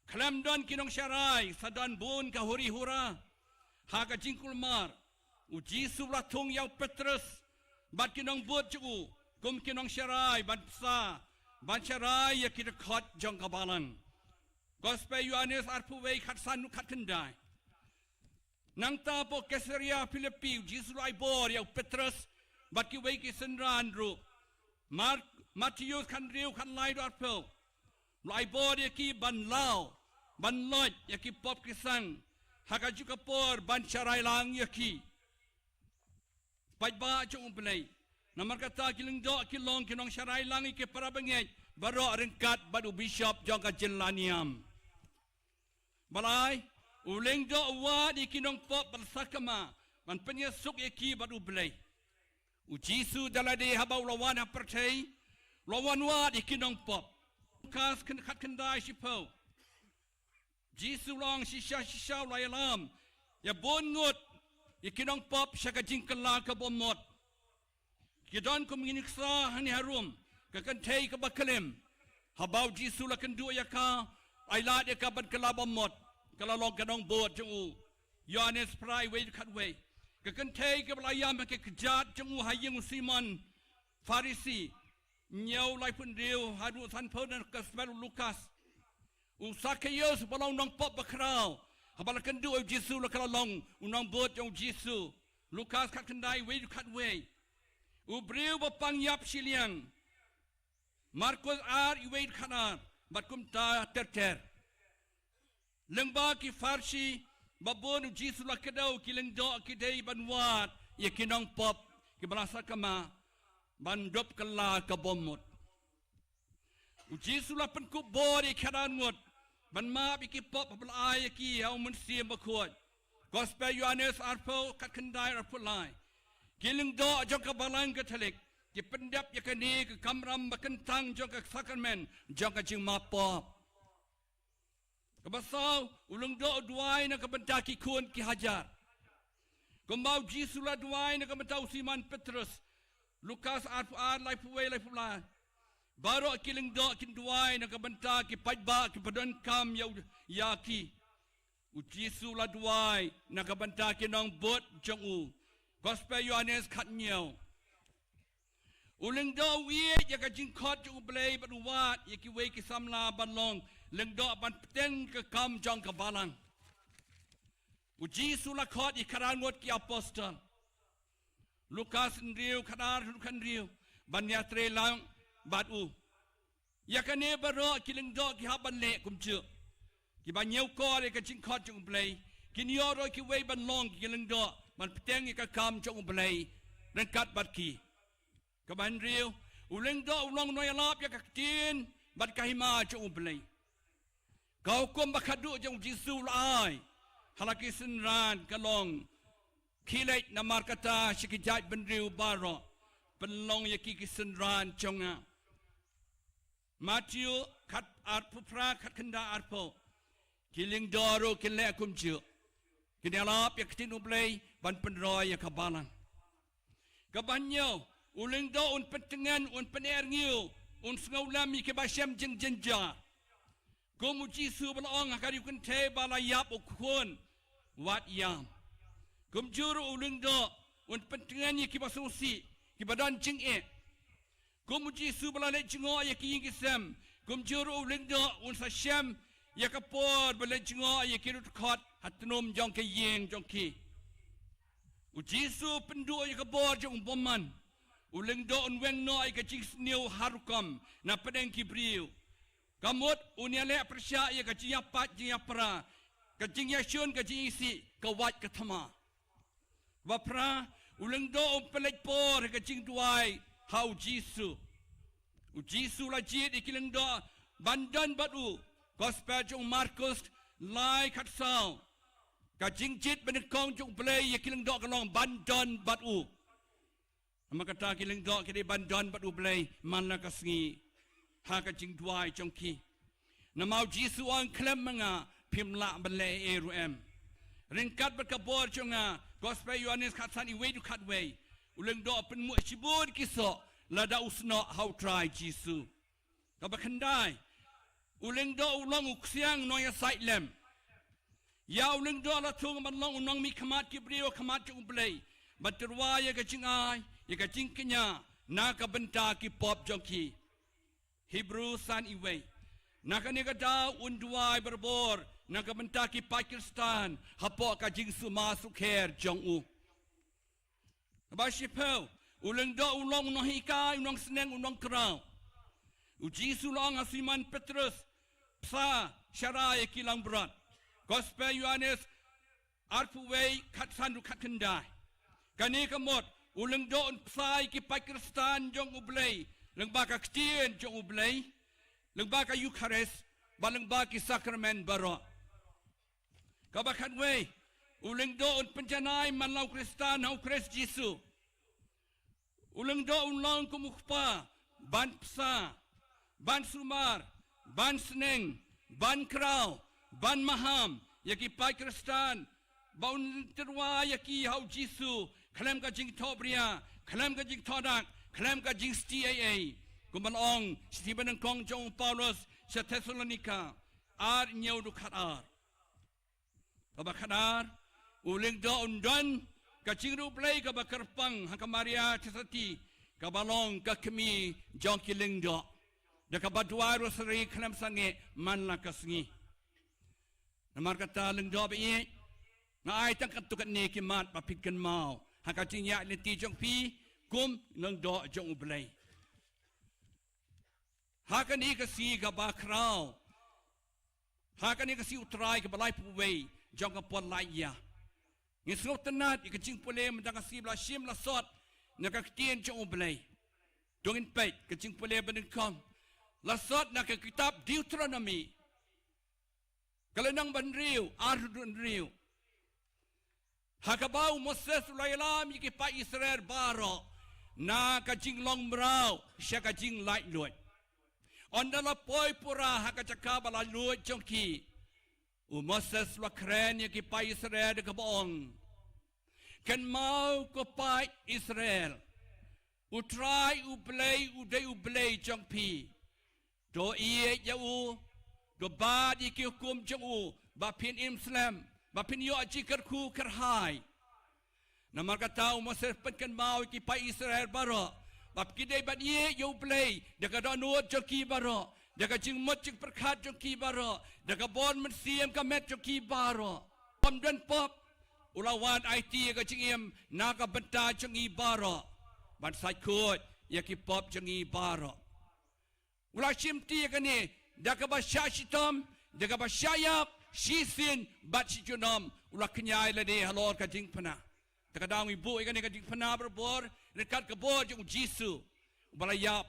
Khlem don ki nongsharai sa don bun ka huri hura. Ha ka jingkulmar, u Jisu u la thung ïa u Petros bad ki nongbud jong u kum ki nongsharai ban bsa, ban sharai ïa ki dkhot jong ka balang. Gospel Ïoannis arphew wei, khatsan haduh khatkhyndai. Nangta hapoh Kaisarea Philippi, u Jisu u la ai bor ïa u Petros bad kiwei ki synran ruh. Mar-, Mathaios khathynriew, khatlai haduh arphew. U la ai bor ïa ki ban law, ban loit ïa ki pop ki sang, ha kajuh ka por ban sharai lang ïa ki. Paidbah jong U Blei. Namar kata ki lyngdoh ki long ki nongsharai lang ïa ki para bangeit baroh ryngkat bad u bishop jong ka jylla niam. Balei? U lyngdoh u wad ïa ki nongpop ban sakma, ban pynïasuk ïa ki bad U Blei. U Jisu da lade haba u la wan ha pyrthei, u la wan wad ïa ki nongpop. Lukas khatkhyndai shiphew. Jisu u la ong shisha shisha u la ïalam ïa bun ngut ïa ki nongpop sha ka jingkylla ka bymut. Ki don kum ngi nuksa hangne harum, ka kynthei kaba klim. Haba u Jisu u la kynduh ïa ka, u la ailad ïa ka ban kylla bymut, ka la long ka nongbud jong u. Ïoannis phra, wei haduh khatwei. Ka kynthei kaba la ïam ha ki kjat jong u ha ïing u Simon Pharisi. Hynñiew, laiphew hynriew haduh sanphew na ka Gospel u Lukas. U Sakhaios uba long u nongpop bakhraw, haba la kynduh ïa u Jisu la ka la long u nongbud jong u Jisu. Lukas khatkhyndai, wei haduh khatwei. U briew ba pang ïap shiliang. Markos ar, wei haduh khatar, bad kumta ter ter. Lyngba ki Pharisi ba bun, u Jisu u la kdew, ki lyngdoh ki dei ban wad ïa ki nongpop kiba la sakma ban dup kylla ka bymut. U Jisu u la pynkup bor ïa ki khadar ngut ban map ïa ki pop haba la ai ïa ki ha u Mynsiem Bakhuid. Gospel Ïoannis arphew, khatkhyndai, arphew lai. Ki lyngdoh jong ka Balang Katholik ki pyndep ïa kane ka kamram ba kyntang jong ka sakramen jong ka jingmap pop. Kaba saw, u lyngdoh u duwai na ka bynta ki khun ki hajar. Kumba u Jisu la duwai na ka bynta u Simon Petrus. Lukas arphew ar, laiphew wei, laiphew lai. Baroh ki lyngdoh kin duwai na ka bynta ki paidbah kiba donkam ïa u, ïa ki. U Jisu la duwai na ka bynta ki nongbud jong u. Gospel Ïoannis khathynñiew. U lyngdoh u ïeit ïa ka jingkhot jong u Blei bad u wad ïa kiwei ki samla ban long lyngdoh ban bteng ka kam jong ka balang. U Jisu la khot ïa ki khadar ngut ki apostol. Lukas hynriew, khadar haduh khathynriew, ban ïatrei lang bad u. Ïa kane baroh ki lyngdoh ki hap ban leh kumjuh. Kiba ñiewkor ïa ka jingkhot jong u Blei, kin ïoh ruh kiwei ban long ki lyngdoh ban bteng ïa ka kam jong u Blei ryngkat bad ki. Kaba hynriew, u lyngdoh u long u nongïalap ïa ka ktien bad ka hima jong u Blei. Ka hukum ba khadduh jong u Jisu u la ai ha la ki synran ka long, khie leit namar kata sha ki jaitbynriew baroh, pynlong ïa ki ki synran jong nga. Mathaios khat arphew phra, khatkhyndai arphew. Ki lyngdoh ruh kin leh kumjuh. Kin ïalap ïa ka ktien u Blei ban pynroi ïa ka balang. Kaba hynñiew, u lyngdoh un pyntngen, un pynerngiew, un sngewlem ïa kiba shem jingjynjar. Kum u Jisu ba la ong ha ka riewkynthei ba la ïap u khun wat ïam. Kumjuh ruh u lyngdoh un pyntngen ïa kiba sngewsih, kiba don jingeh. Kum u Jisu ba la leit jngoh ïa ki ïing ki sem, kumjuh ruh u lyngdoh un sa shem ïa ka por ba leit jngoh ïa ki riewdkhot ha tnum jong ka ïing jong ki. U Jisu pynduh ïa ka bor jong u bymman. U lyngdoh un weng noh ïa ka jingsniew har rukom na pdeng ki briew. Ka mut un ïaleh pyrshah ïa ka jingïapait jingïapra, ka jingïashun ka jingisih, ka wait ka thma. Ba phra, u lyngdoh un pynleit por ha ka jingduwai ha u Jisu. U Jisu la jied ïa ki lyngdoh ban don bad u. Gospel jong u Markus lai, khatsaw. Ka jingjied banyngkong jong u Blei ïa ki lyngdoh ka long ban don bad u. Namar kata ki lyngdoh ki dei ban don bad u Blei man la ka sngi ha ka jingduwai jong ki. Namar u Jisu u ong, khlem ma nga phim lah ban leh ei ei ruh em. Ryngkat bad ka bor jong nga, Gospel Ïoannis khatsan, wei haduh khatwei. U lyngdoh u pynmuh shibun ki soh lada u snoh ha u Trai Jisu. Kaba khyndai, u lyngdoh u long u ksiang nongïasaid lem. Ïa u lyngdoh la thung ban long u nongmihkhmat ki briew ha khmat jong u Blei, ban tyrwa ïa ka jingai, ïa ka jingkñia na ka bynta ki pop jong ki. Hebru san, wei. Na kane ka daw un duwai barabor na ka bynta ki paid Khristan hapoh ka jingsumar sukher jong u. Kaba shiphew, u lyngdoh u long u nonghikai, u nongsneng, u nongkraw. U Jisu u la ong ha u Simon Petrus, bsa sharai ïa ki langbrot. Gospel Ïoannis arphew wei, khatsan haduh khatkhyndai. Kane ka mut, u lyngdoh un bsa ïa ki paid Khristan jong u Blei lyngba ka ktien jong u Blei, lyngba ka Eukharist, bad lyngba ki sakramen baroh. Kaba khatwei, u lyngdoh un pynjanai man la u Khristan ha u Khrist Jisu. U lyngdoh un long kum u kpa, ban bsa, ban sumar, ban sneng, ban kraw, ban maham ïa ki paid Khristan, ba un tyrwa ïa ki ha u Jisu khlem ka jingthohbria, khlem ka jingthohdak, khlem ka jingshti ei ei. Kumba la ong shithi banyngkong jong u Paulus sha Thessalonika ar, hynñiew haduh khatar. Kaba khadar, u lyngdoh un don ka jingriewblei kaba kyrpang ha ka Maria Theisotti, kaba long ka kmie jong ki lyngdoh, da kaba duwai rosari khlem sangeh man la ka sngi. Namar kata lyngdoh ba ïeit, nga ai tang katto katne ki mat ba phin kynmaw ha ka jingïaid lynti jong phi kum lyngdoh jong u Blei. Ha kane ka sngi kaba khraw, ha kane ka sngi U Trai kaba laiphew wei jong ka por laitïa, ngin sngewtynnat ïa ka jingpule mynta ka sngi ba la shim la sot na ka ktien jong U Blei. To ngin peit ka jingpule banyngkong. La sot na ka kitab Deuteronomi, ka lynnong ba hynriew, ar haduh hynriew. Ha kaba u Moses u la ïalam ïa ki paid Israel baroh na ka jinglong mraw sha ka jinglaitluid. Ynda la poi pura ha ka jaka ba laitluid jong ki, U Moses u la kren ïa ki paid Israel da kaba ong, kynmaw ko paid Israel, U Trai U Blei u dei U Blei jong phi. To ïeit ïa u, to bat ïa ki hukum jong u, ba phin im slem, ba phin ïoh jingkyrkhu kyrhai. Namar kata u Moses pynkynmaw ïa ki paid Israel baroh, ba ki dei ban ïeit ïa U Blei da ka dohnud jong ki baroh, da ka jingmut jingpyrkhat jong ki baroh, da ka bor mynsiem ka met jong ki baroh. Ym don pop, u la wan aiti ïa ka jingim na ka bynta jong ngi baroh, ban sait khuid ïa ki pop jong ngi baroh. U la shimti ïa kane da kaba shah shitom, da kaba shah ïap, shisien bad shi junom, u la kñia ïa lade halor ka jingpynah. Te ka daw ngi buh ïa kane ka jingpynah barabor ryngkat ka bor jong u Jisu, uba la ïap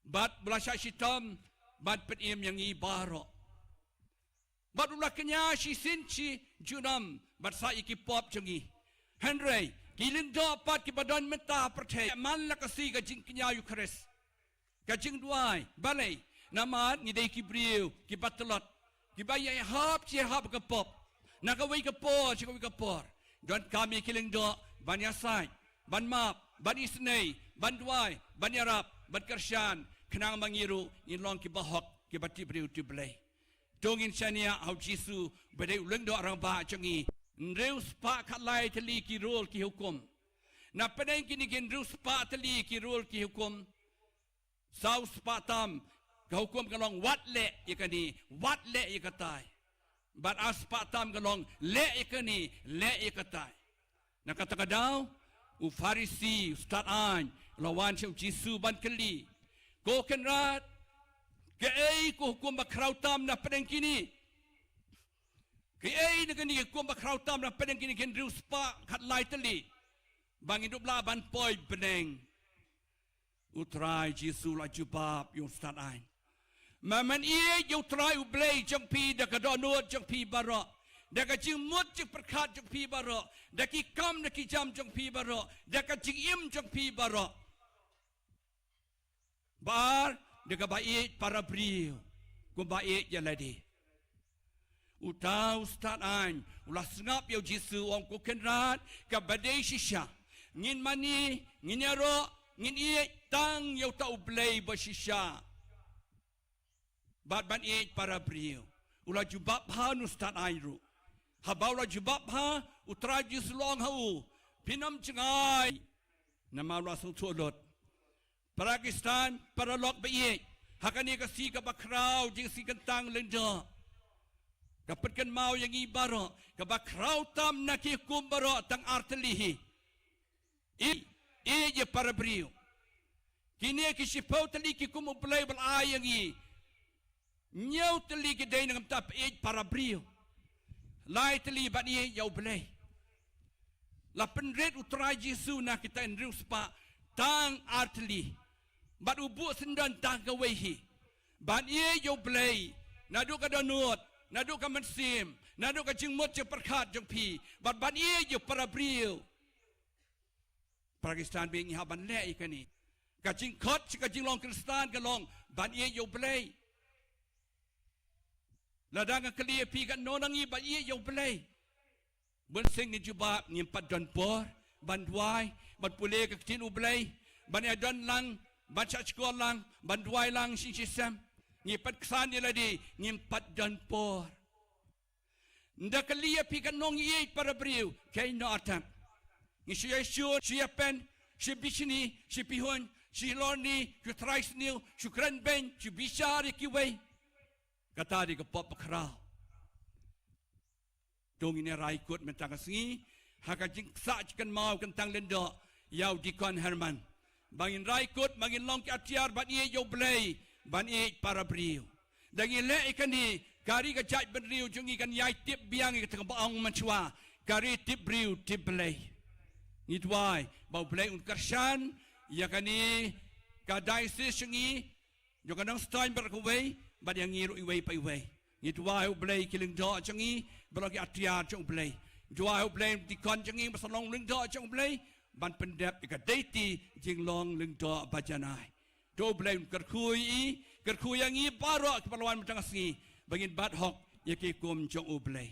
bad uba la shah shitom ban pynim ïa ngi baroh. Bad u la kñia shisien shi junom ban sait ïa ki pop jong ngi. Hynrei ki lyngdoh pat kiba don mynta ha pyrthei man la ka sngi ka jingkñia Eukharist, ka jingduwai. Balei? Namar ngi dei ki briew kiba tlot, kiba ïai hap shi hap ka pop, na kawei ka por sha kawei ka por. Donkam ïa ki lyngdoh ban ïasaid, ban map, ban isynei, ban duwai, ban ïarap, ban kyrshan, khnang ba ngi ruh ngin long kiba hok, kiba tip briew tip Blei. To ngin shaniah ha u Jisu ba dei u lyngdoh rangbah jong ngi. Hynriew spah khatlai tylli ki rul ki hukum. Na pdeng kine ki hynriew spah tylli ki rul ki hukum, saw spah tam ka hukum ka long, wat leh ïa kane, wat leh ïa katai. Bad ar spah tam ka long, leh ïa kane, leh ïa katai. Na kata ka daw u Pharisi, u stad aiñ, u la wan sha u Jisu ban kylli, ko Kynrad, kaei ka hukum ba khraw tam na pdeng kine? Kaei na kane ka hukum ba khraw tam na pdeng kine ki hynriew spah khatlai tylli, ba ngin dup lah ban poi bneng? U Trai Jisu u la jubab ïa u stad aiñ, ma men ïeit ïa u Trai U Blei jong phi da ka dohnud jong phi baroh, da ka jingmut jingpyrkhat jong phi baroh, da ki kam da ki jam jong phi baroh, da ka jingim jong phi baroh. Bad da kaba ïeit para briew kumba ïeit ïa lade. Uta u stad aiñ u la sngap ïa u Jisu, u ong, ko Kynrad, kaba dei shisha, ngin mane, ngin ïaroh, ngin ïeit tang ïa uta U Blei ba shisha, bad ban ïeit para briew. U la jubab bha u stad aiñ ruh. Haba u la jubab bha, u Trai Jisu u la ong ha u, phin ym jngai. Namar u la sngewthuh lut. Para Khristan, para lok ba ïeit, ha kane ka sngi kaba khraw, jingsngewtang lyngdoh, ka pynkynmaw ïa ngi baroh, kaba khraw tam na ki hukum baroh tang ar tylli hi. Ïeit, ïeit ïa para briew. Kine ki shiphew tylli ki hukum U Blei ba la ai ïa ngi, hynñiew tylli ki dei na ka bynta peit para briew. Lai tylli ban ïeit ïa U Blei. La pynrit u Trai Jisu na kita hynriew spah tang ar tylli. Bad u buh syndon tang kawei hi. Ban ïeit ïa U Blei naduh ka dohnud, naduh ka mynsiem, naduh ka jingmut jingpyrkhat jong phi. Bad ban ïeit ïa para briew. Para Khristan, ba ngi hap ban leh ïa kane. Ka jingkhot sha ka jinglong Khristan ka long ban ïeit ïa U Blei. Lada nga kylli ïa phi, katno na ngi ba ïeit ïa U Blei? Bunsien ngi jubab, ngim pat don por ban duwai, ban pule ka ktien U Blei, ban ïadon lang, ban shah shkor lang, ban duwai lang shisien shisien. Ngi pat ksan ïa lade, ngim pat don por. Nda kylli ïa phi, katno ngi ïeit para briew? Kaei, noh artat. Ngi shu ïashun, shu ïapen, shu bishni, shu pihuiñ, shu lorni, shu trai sniew, shu kren beiñ, shu bishar ïa kiwei. Kata dei ka pop bakhraw. To ngin ïa rai kut mynta ka sngi ha ka jingksah jingkynmaw kyntang lyngdoh ïa u Deacon Herman. Ba ngin rai kut, ba ngin long ki atiar ban ïeit ïa U Blei, ban ïeit para briew. Da ngi leh ïa kane, ka ri ka jaitbynriew jong ngi kan ïai tip biang ïa kata kaba ong mynshuwa, ka ri tip briew tip Blei. Ngi duwai ba U Blei un kyrshan ïa kane ka diocese jong ngi, jong ka Nongstoiñ baroh kawei, bad ïa ngi ruh iwei pa iwei. Ngi duwai U Blei ki lyngdoh jong ngi ba long ki atiar jong U Blei. Duwai U Blei deacon jong ngi ba sa long lyngdoh jong U Blei ban pyndep ïa ka deiti jinglong lyngdoh ba janai. To U Blei un kyrkhu ïa i, kyrkhu ïa ngi baroh kiba la wan mynta ka sngi, ba ngin bat hok ïa ki kum jong U Blei.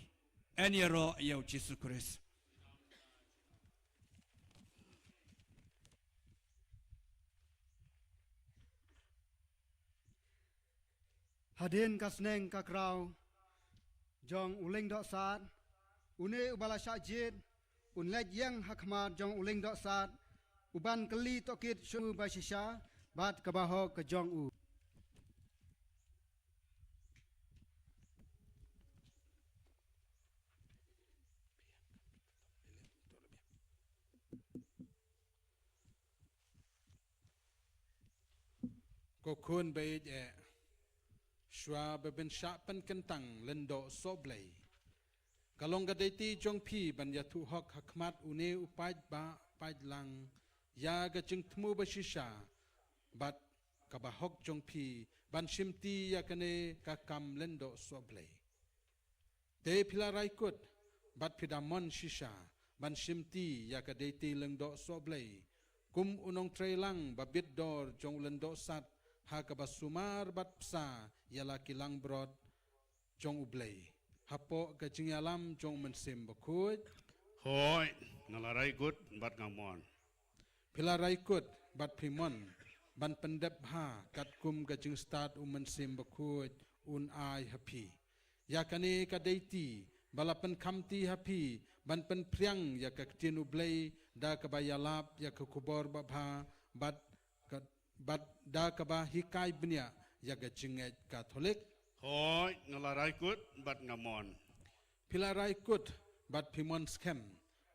Yn ïaroh ïa U Jisu Khrist. Hadien ka sneng ka kraw jong u Lyngdoh Sad, une uba la shah jied un leit ïeng ha khmat jong u Lyngdoh Sad, u ban kylli tohkit sha u ba shisha bad kaba hok ka jong u. Ko khun baieit eh, shuwa ba phin shah pynkyntang Lyngdoh Sohblei, ka long ka dei ti jong phi ban ïathuh hok ha khmat une u paidbah paidlang ïa ka jingthmu ba shisha bad kaba hok jong phi ban shimti ïa kane ka kam Lyngdoh Sohblei. Te phi la rai kut bad phi da mon shisha ban shimti ïa ka dei ti Lyngdoh Sohblei kum u nongtreilang ba bit dor jong u Lyngdoh Sad ha kaba sumar bad bsa ïa la ki langbrot jong U Blei hapoh ka jingïalam jong U Mynsiem Bakhuid? Hooid, nga la rai kut bad nga mon. Phi la rai kut bad phi mon ban pyndep bha katkum ka jingstad U Mynsiem Bakhuid un ai ha phi ïa kane ka dei ti ba la pynkham ti ha phi ban pynphriang ïa ka ktien U Blei da kaba ïalap ïa ka khubor babha bad ka, bad da kaba hikai bniah ïa ka jingngeit Katholik? Hooid, nga la rai kut bad nga mon. Phi la rai kut bad phi mon skhem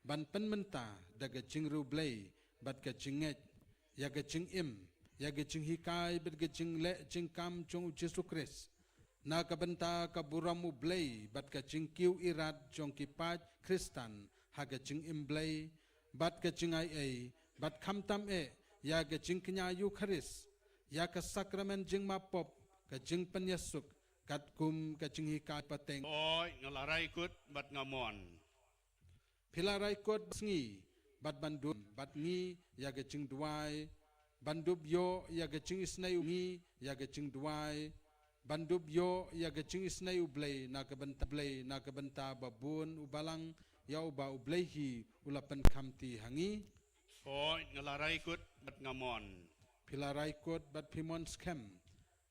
ban pynmynta da ka jingriewblei bad ka jingngeit ïa ka jingim, ïa ka jinghikai bad ka jingleh jingkam jong U Jisu Khrist, na ka bynta ka burom U Blei bad ka jingkiew irat jong ki paid Khristan ha ka jingim Blei bad ka jingai ei, bad khamtam eh ïa ka jingkñia Eukharist, ïa ka sakramen jingmap pop, ka jingpynïasuk, katkum ka jinghikai pateng? Hooid, nga la rai kut bad nga mon. Phi la rai kut sngi bad ban dup bad ngi ïa ka jingduwai, ban dup ïoh ïa ka jingisynei u ngi ïa ka jingduwai, ban dup ïoh ïa ka jingisynei U Blei na ka bynta, Blei na ka bynta ba bun u balang ïa uba U Blei hi u la pynkham ti ha ngi? Hooid, nga la rai kut bad nga mon. Phi la rai kut bad phi mon skhem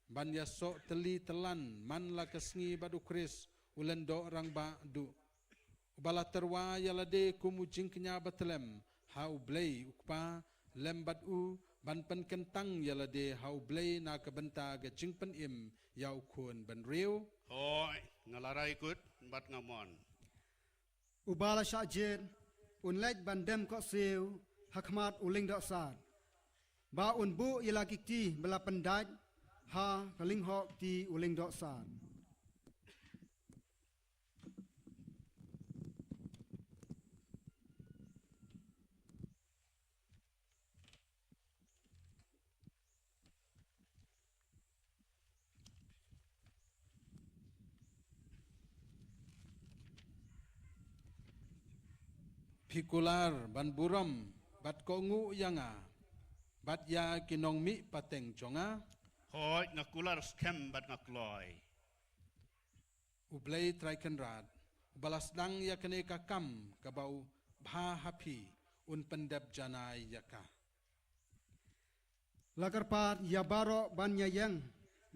ban ïasoh tylli tyllan man la ka sngi bad U Khrist u Lyngdoh Rangbah duh, uba la tyrwa ïa lade kum u jingkñia ba tlem ha U Blei U Kpa, lem bad u ban pynkyntang ïa lade ha U Blei na ka bynta ka jingpynim ïa u Khun Bynriew? Hooid, nga la rai kut bad nga mon. Uba la shah jied un leit ban dem khohsiew ha khmat u Lyngdoh Sad, ba un buh ïa la ki kti ba la pyndait ha ka lyngkhuh kti u Lyngdoh Sad. Phi kular ban burom bad kohnguh ïa nga bad ïa ki nongmih pateng jong nga? Hooid, nga kular skhem bad nga kloi. U Blei Trai Kynrad, uba la sdang ïa kane ka kam kaba u bha ha phi, un pyndep janai ïa ka. La kyrpad ïa baroh ban ïaïeng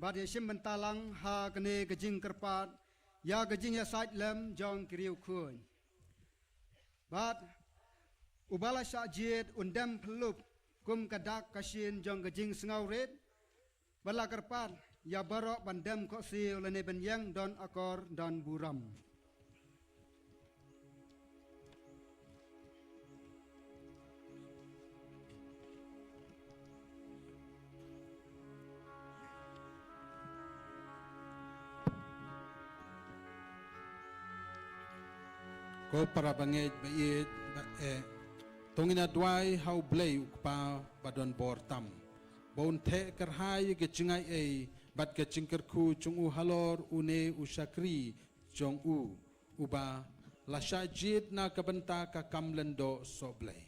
bad ïashim bynta lang ha kane ka jingkyrpad ïa ka jingïasaid lem jong ki riewkhuid. Bad uba la shah jied un dem pyllup kum ka dak ka shin jong ka jingsngewrit. Bad la kyrpad ïa baroh ban dem khohsiew lane ban ïeng don akor don burom. Ko para bangeit ba ïeit ba eh, to ngin ïa duwai ha U Blei U Kpa ba don bor tam, ba un theh kyrhai ïa ka jingaiei bad ka jingkyrkhu jong u halor une u shakri jong u, uba la shah jied na ka bynta ka kam Lyngdoh Sohblei.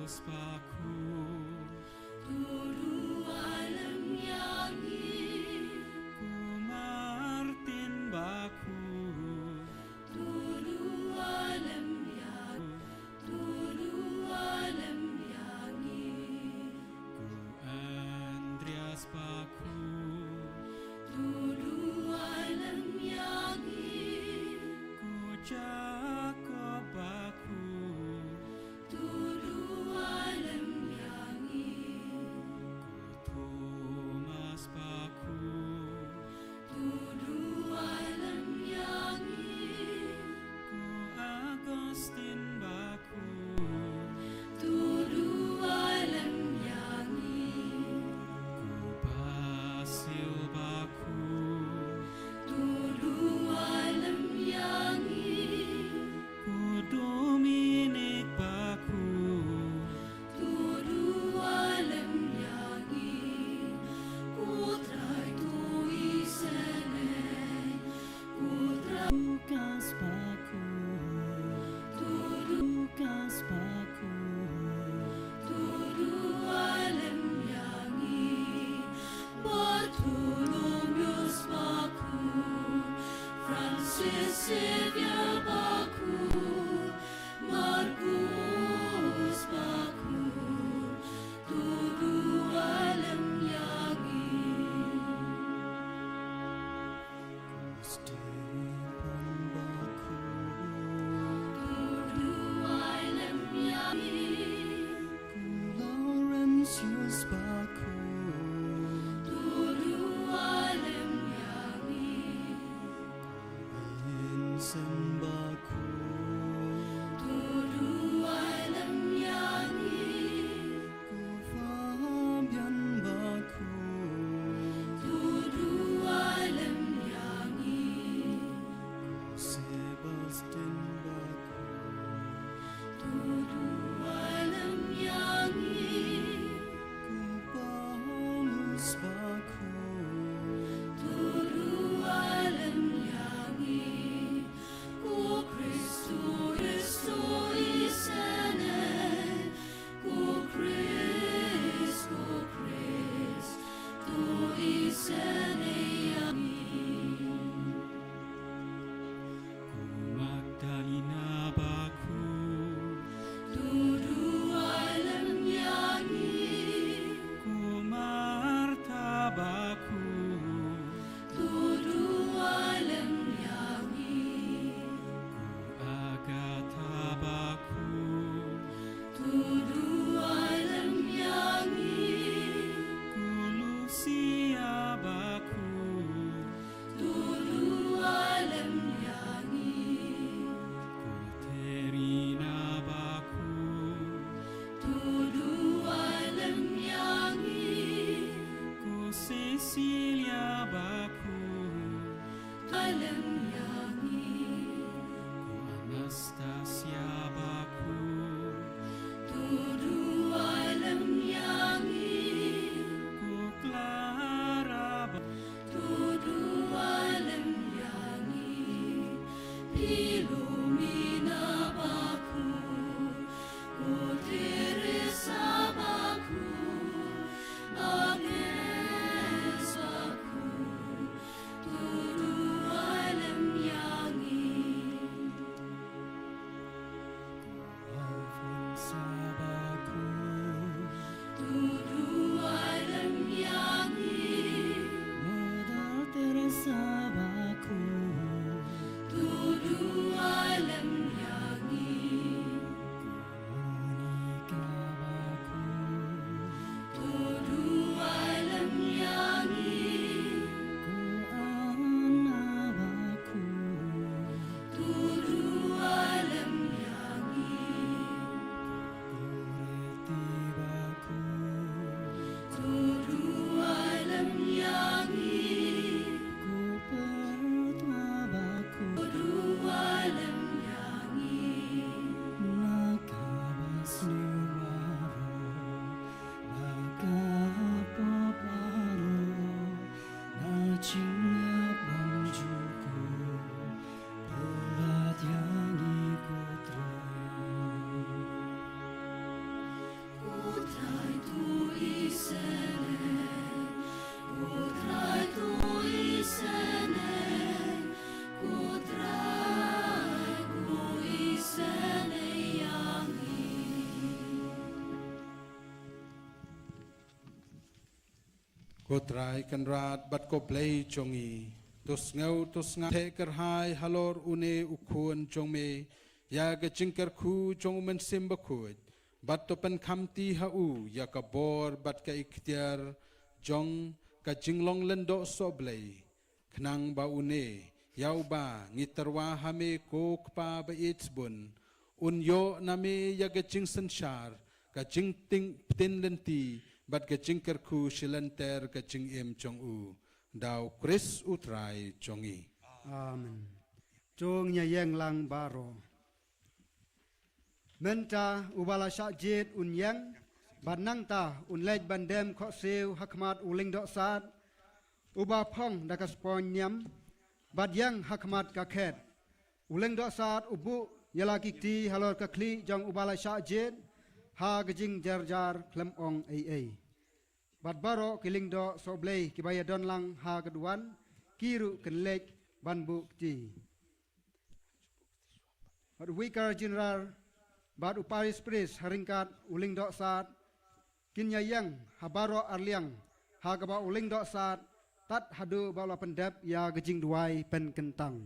Bakhu, to duwai lem ïa ngi. Ko Martin Bakhu, to duwai lem ïa, to duwai lem ïa ngi. Ko Andreas Bakhu, to duwai lem ïa ngi. Ko Jakob Bakhu, to duwai Ko Trai Kynrad bad ko Blei jong ngi, to sngew to sngap, theh kyrhai halor une u khun jong me ïa ka jingkyrkhu jong u Mynsiem Bakhuid, bad to pynkhamti ha u ïa ka bor bad ka iktiar jong ka jinglong lyngdoh sohblei, khnang ba une ïa uba ngi tyrwa ha me ko Kpa ba ïeit bun, un ïoh na me ïa ka jingsynshar, ka jingting btin lynti, bad ka jingkyrkhu shilynter ka jingim jong u. Da u Khrist u Trai jong ngi. Amen. To ngin ïeng lang baroh. Mynta uba la shah jied un ïeng, bad nangta un leit ban dem khohsiew ha khmat u Lyngdoh Sad, uba phong da ka spon niam, bad ïeng ha khmat ka khet. U Lyngdoh Sad u buh ïa la ki kti halor ka khlieh jong uba la shah jied, ha ka jingjarjar khlem ong ei ei. Bad baroh ki lyngdoh sohblei kiba ïadon lang ha ka duwan, ki ruh kin leit ban buh kti. Bad u Vicar General bad u Parish Priest ha ryngkat u Lyngdoh Sad, kin ïa ïeng ha baroh arliang, ha kaba u Lyngdoh Sad, tad haduh ba u la pyndep ïa ka jingduwai pynkyntang.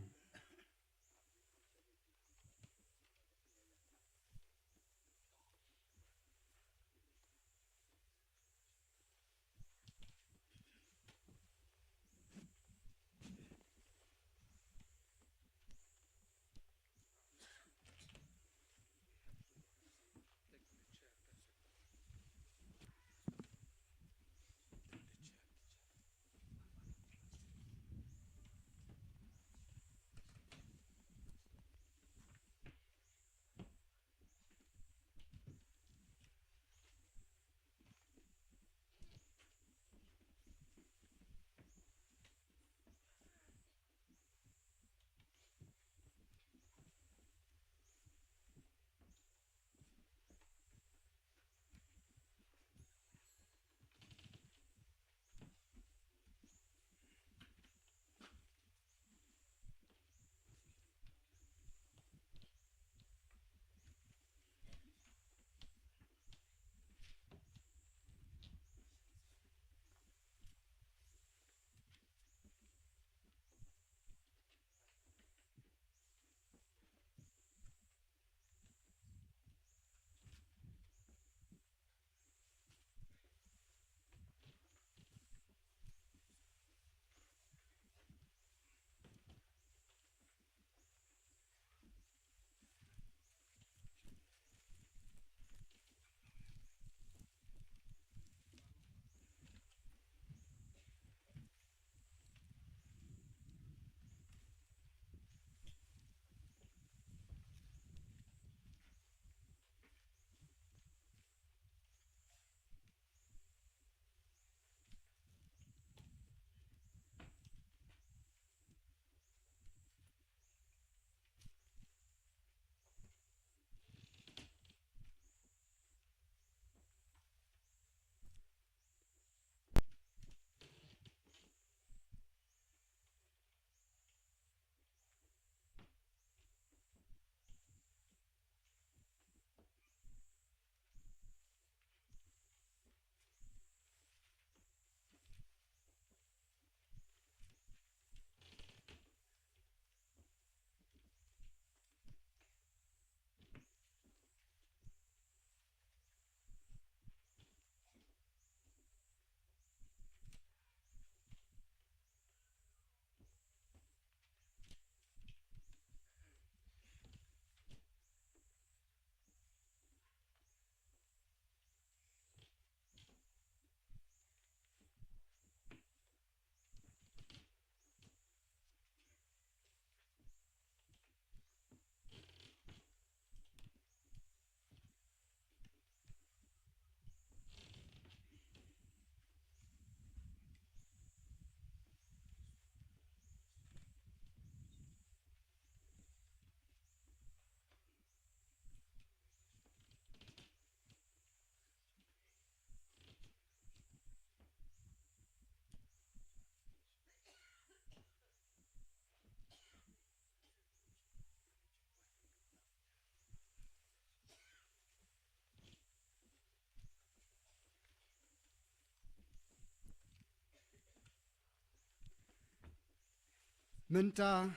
Mynta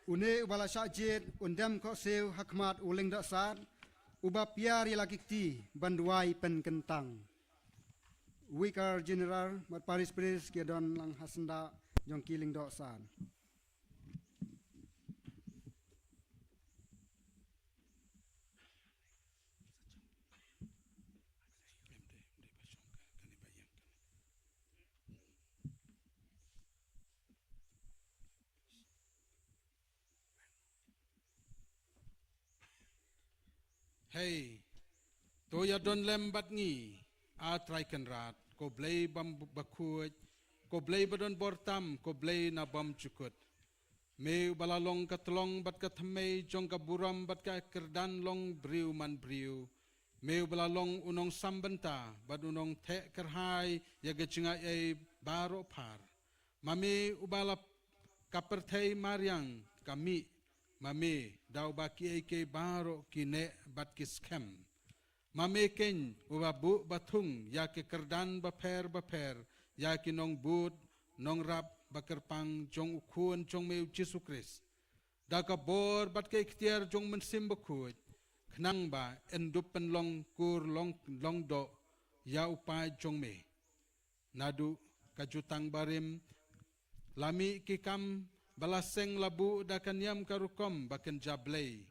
une uba la shah jied un dem khohsiew ha khmat u Lyngdoh Sad, uba piar ïa la ki kti ban duwai pynkyntang. Vicar General bad Parish Priest ki don lang ha syndah jong ki Lyngdoh Sad. Hei, to ïa don lem bad ngi, A Trai Kynrad, ko Blei bym bakhuid, ko Blei ba don bor tam, ko Blei na bymjukut. Me uba la long ka tlong bad ka thymmei jong ka burom bad ka kyrdan long briew man briew. Me uba la long u nongsam bynta bad u nongtheh kyrhai ïa ka jingaiei baroh phar. Ma me uba la ka pyrthei mariang ka mih, ma me da uba kiei kiei baroh ki neh bad ki skhem. Ma me keiñ uba buh ba thung ïa ki kyrdan bapher bapher ïa ki nongbud nongrap ba kyrpang jong u Khun jong me u Jisu Khrist. Da ka bor bad ka iktiar jong Mynsiem Bakhuid, khnang ba yn dup pynlong kur long long doh ïa u paid jong me. Naduh ka jutang barim, la mih ki kam ba la seng la buh da ka niam ka rukom ba kynja Blei.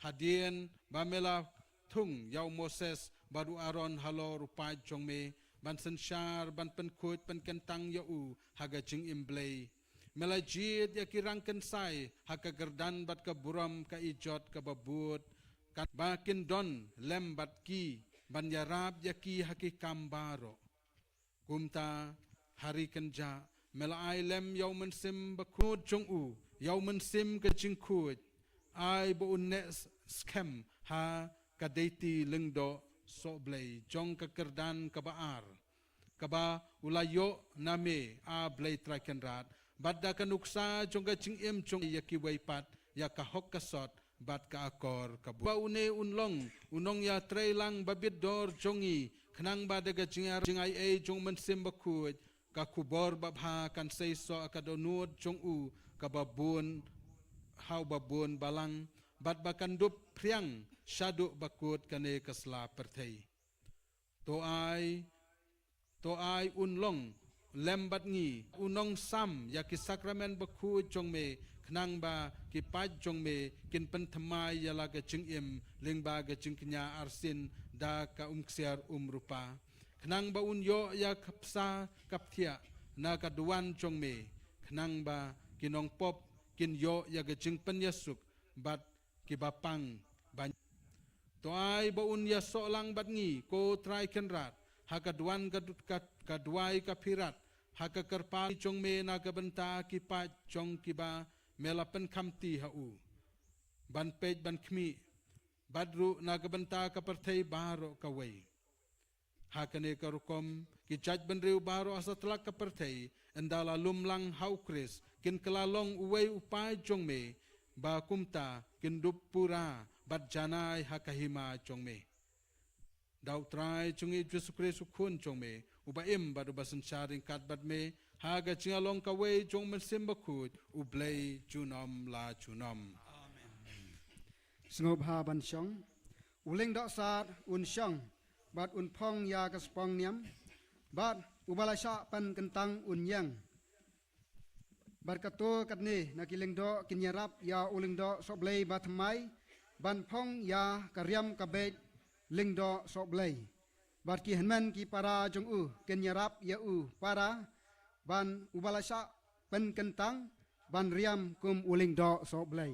Hadien ba me la thung ïa u Moses bad u Aaron halor u paid jong me, ban synshar, ban pynkhuid pynkyntang ïa u ha ka jingim Blei. Me la jied ïa ki rang kynsai ha ka kyrdan bad ka burom ka ijot kaba bud, kaba kin don lem bad ki, ban ïarap ïa ki ha ki kam baroh. Kumta, ha ri kynjah, me la ai lem ïa u Mynsiem Bakhuid jong u, ïa u Mynsiem ka jingkhuid, ai ba un neh s-, skhem ha ka deiti lyngdoh sohblei jong ka kyrdan kaba ar, kaba u la ïoh na me, A Blei Trai Kynrad, bad da ka nuksa jong ka jingim jong ïa kiwei pat, ïa ka hok ka sot, bad ka akor ka bun. Ba une un long u nongïatreilang ba bit dor jong ngi, khnang ba da ka jingïa-, jingaiei jong u Mynsiem Bakhuid, ka khubor babha kan seisoh ha ka dohnud jong u kaba bun, ha uba bun balang, bad ba kan dup phriang shaduh ba kut kane ka sla pyrthei. To ai, to ai un long lem bad ngi u nongsam ïa ki sakramen bakhuid jong me, khnang ba ki paid jong me kin pynthymmai ïa la ka jingim lyngba ka jingkñia arsien da ka umksiar umrupa, khnang ba un ïoh ïa ka bsa ka pthiah na ka duwan jong me, khnang ba ki nongpop kin ïoh ïa ka jingpynïasuk bad kiba pang ba. To ai ba un ïasoh lang bad ngi, ko Trai Kynrad, ha ka duwan ka du-, ka, ka duwai ka phirat, ha ka kyrpad jong me na ka bynta ki paid jong kiba me la pynkhamti ha u, ban peit ban khmih, bad ruh na ka bynta ka pyrthei baroh kawei. Ha kane ka rukom, ki jaitbynriew baroh ha satlak ka pyrthei, ynda la lum lang ha u Khrist, kin kylla long uwei u paid jong me, ba kumta kin dup pura bad janai ha ka hima jong me. Da u Trai jong ngi Jisu Khrist u Khun jong me, uba im bad uba synshar ryngkat bad me, ha ka jingïalong kawei jong u Mynsiem Bakhuid, U Blei junom la junom. Amen. Sngewbha ban shong. U Lyngdoh Sad un shong, bad un phong ïa ka spong niam, bad uba la shah pynkyntang un ïeng. Bad kato katne na ki lyngdoh kin ïarap ïa u lyngdoh sohblei bathymmai, ban phong ïa ka riam ka beit lyngdoh sohblei. Bad ki hynmen ki para jong u kin ïarap ïa u para, ban uba la shah pynkyntang, ban riam kum u lyngdoh sohblei.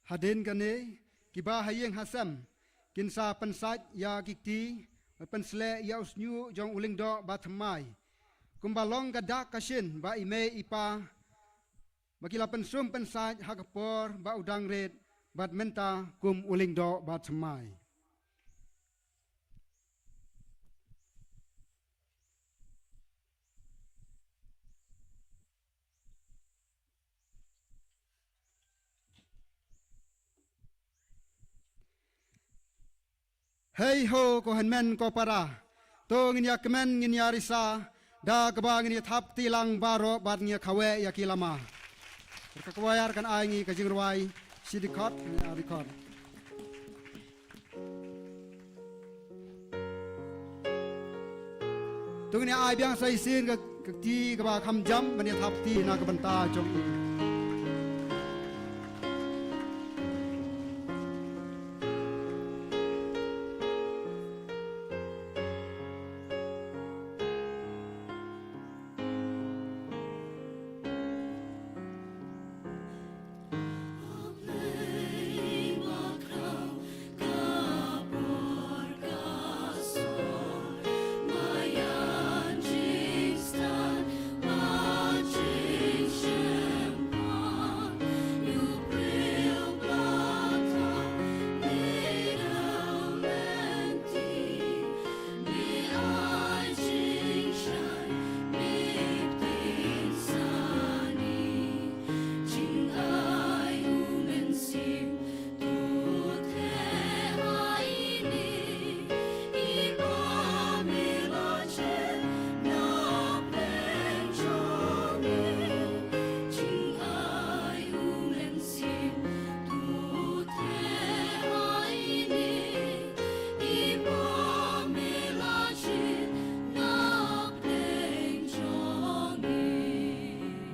Hadien kane, kiba ha ïing ha sem kin sa pynsait ïa ki kti, bad pynsleh ïa u shñiuh jong u lyngdoh bathymmai. kumba long ka dak ka shin ba i mei i pa ba ki la pynsum pynsait ha ka por ba u dang rit bad mynta kum u lyngdoh ba thymmai. Hei ho ko hynmen ko para. To ngin ïa kmen ngin ïa risa. Da kaba ngin ïa thap kti lang baroh bad ngin ïa khawe ïa ki lama. Ka kwayar kan ai ngi ka jingrwai. Shi dkhot ngin ïa dkhot. To ngin ïa ai biang sa shisien ka, ka kti kaba kham jam ban ïa thap kti na ka bynta jong i.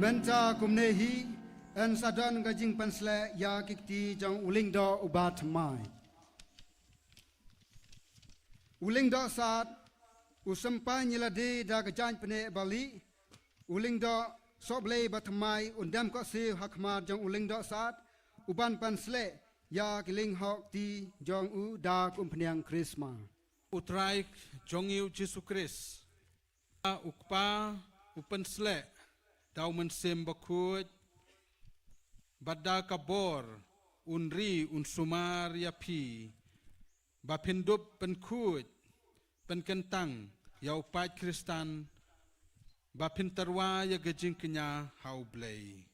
Mynta kumne hi, yn sa don ka jingpynsleh ïa ki kti jong u lyngdoh uba thymmai. U lyngdoh sad, u sympan ïa lade da ka jaiñ pyneh ba lieh, u lyngdoh sohblei ba thymmai, un dem koh siew ha khmat jong u lyngdoh sad, u ban pynsleh ïa ki lynghok kti jong u da ka umphniang krisma. U Trai jong ngi u Jisu Khrist. U Kpa u pynsleh da u Mynsiem Bakhuid, bad da ka bor un ri un sumar ïa phi, ba phin dup pynkhuid pynkyntang ïa u paid Khristan, ba phin tyrwa ïa ka jingkñia ha u Blei.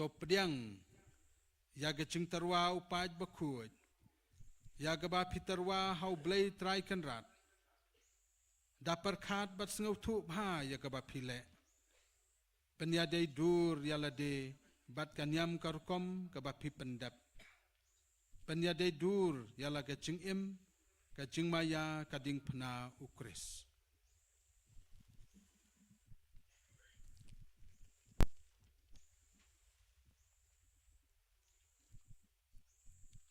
To pdiang ïa ka jingtyrwa u paid bakhuid, ïa kaba phi tyrwa ha u Blei Trai Kynrad, da pyrkhat bad sngewthuh bha ïa kaba phi leh. Pynïadei dur ïa lade bad ka niam ka rukom kaba phi pyndep. Pynïadei dur ïa la ka jingim, ka jingmaïa ka diengphna u Khrist.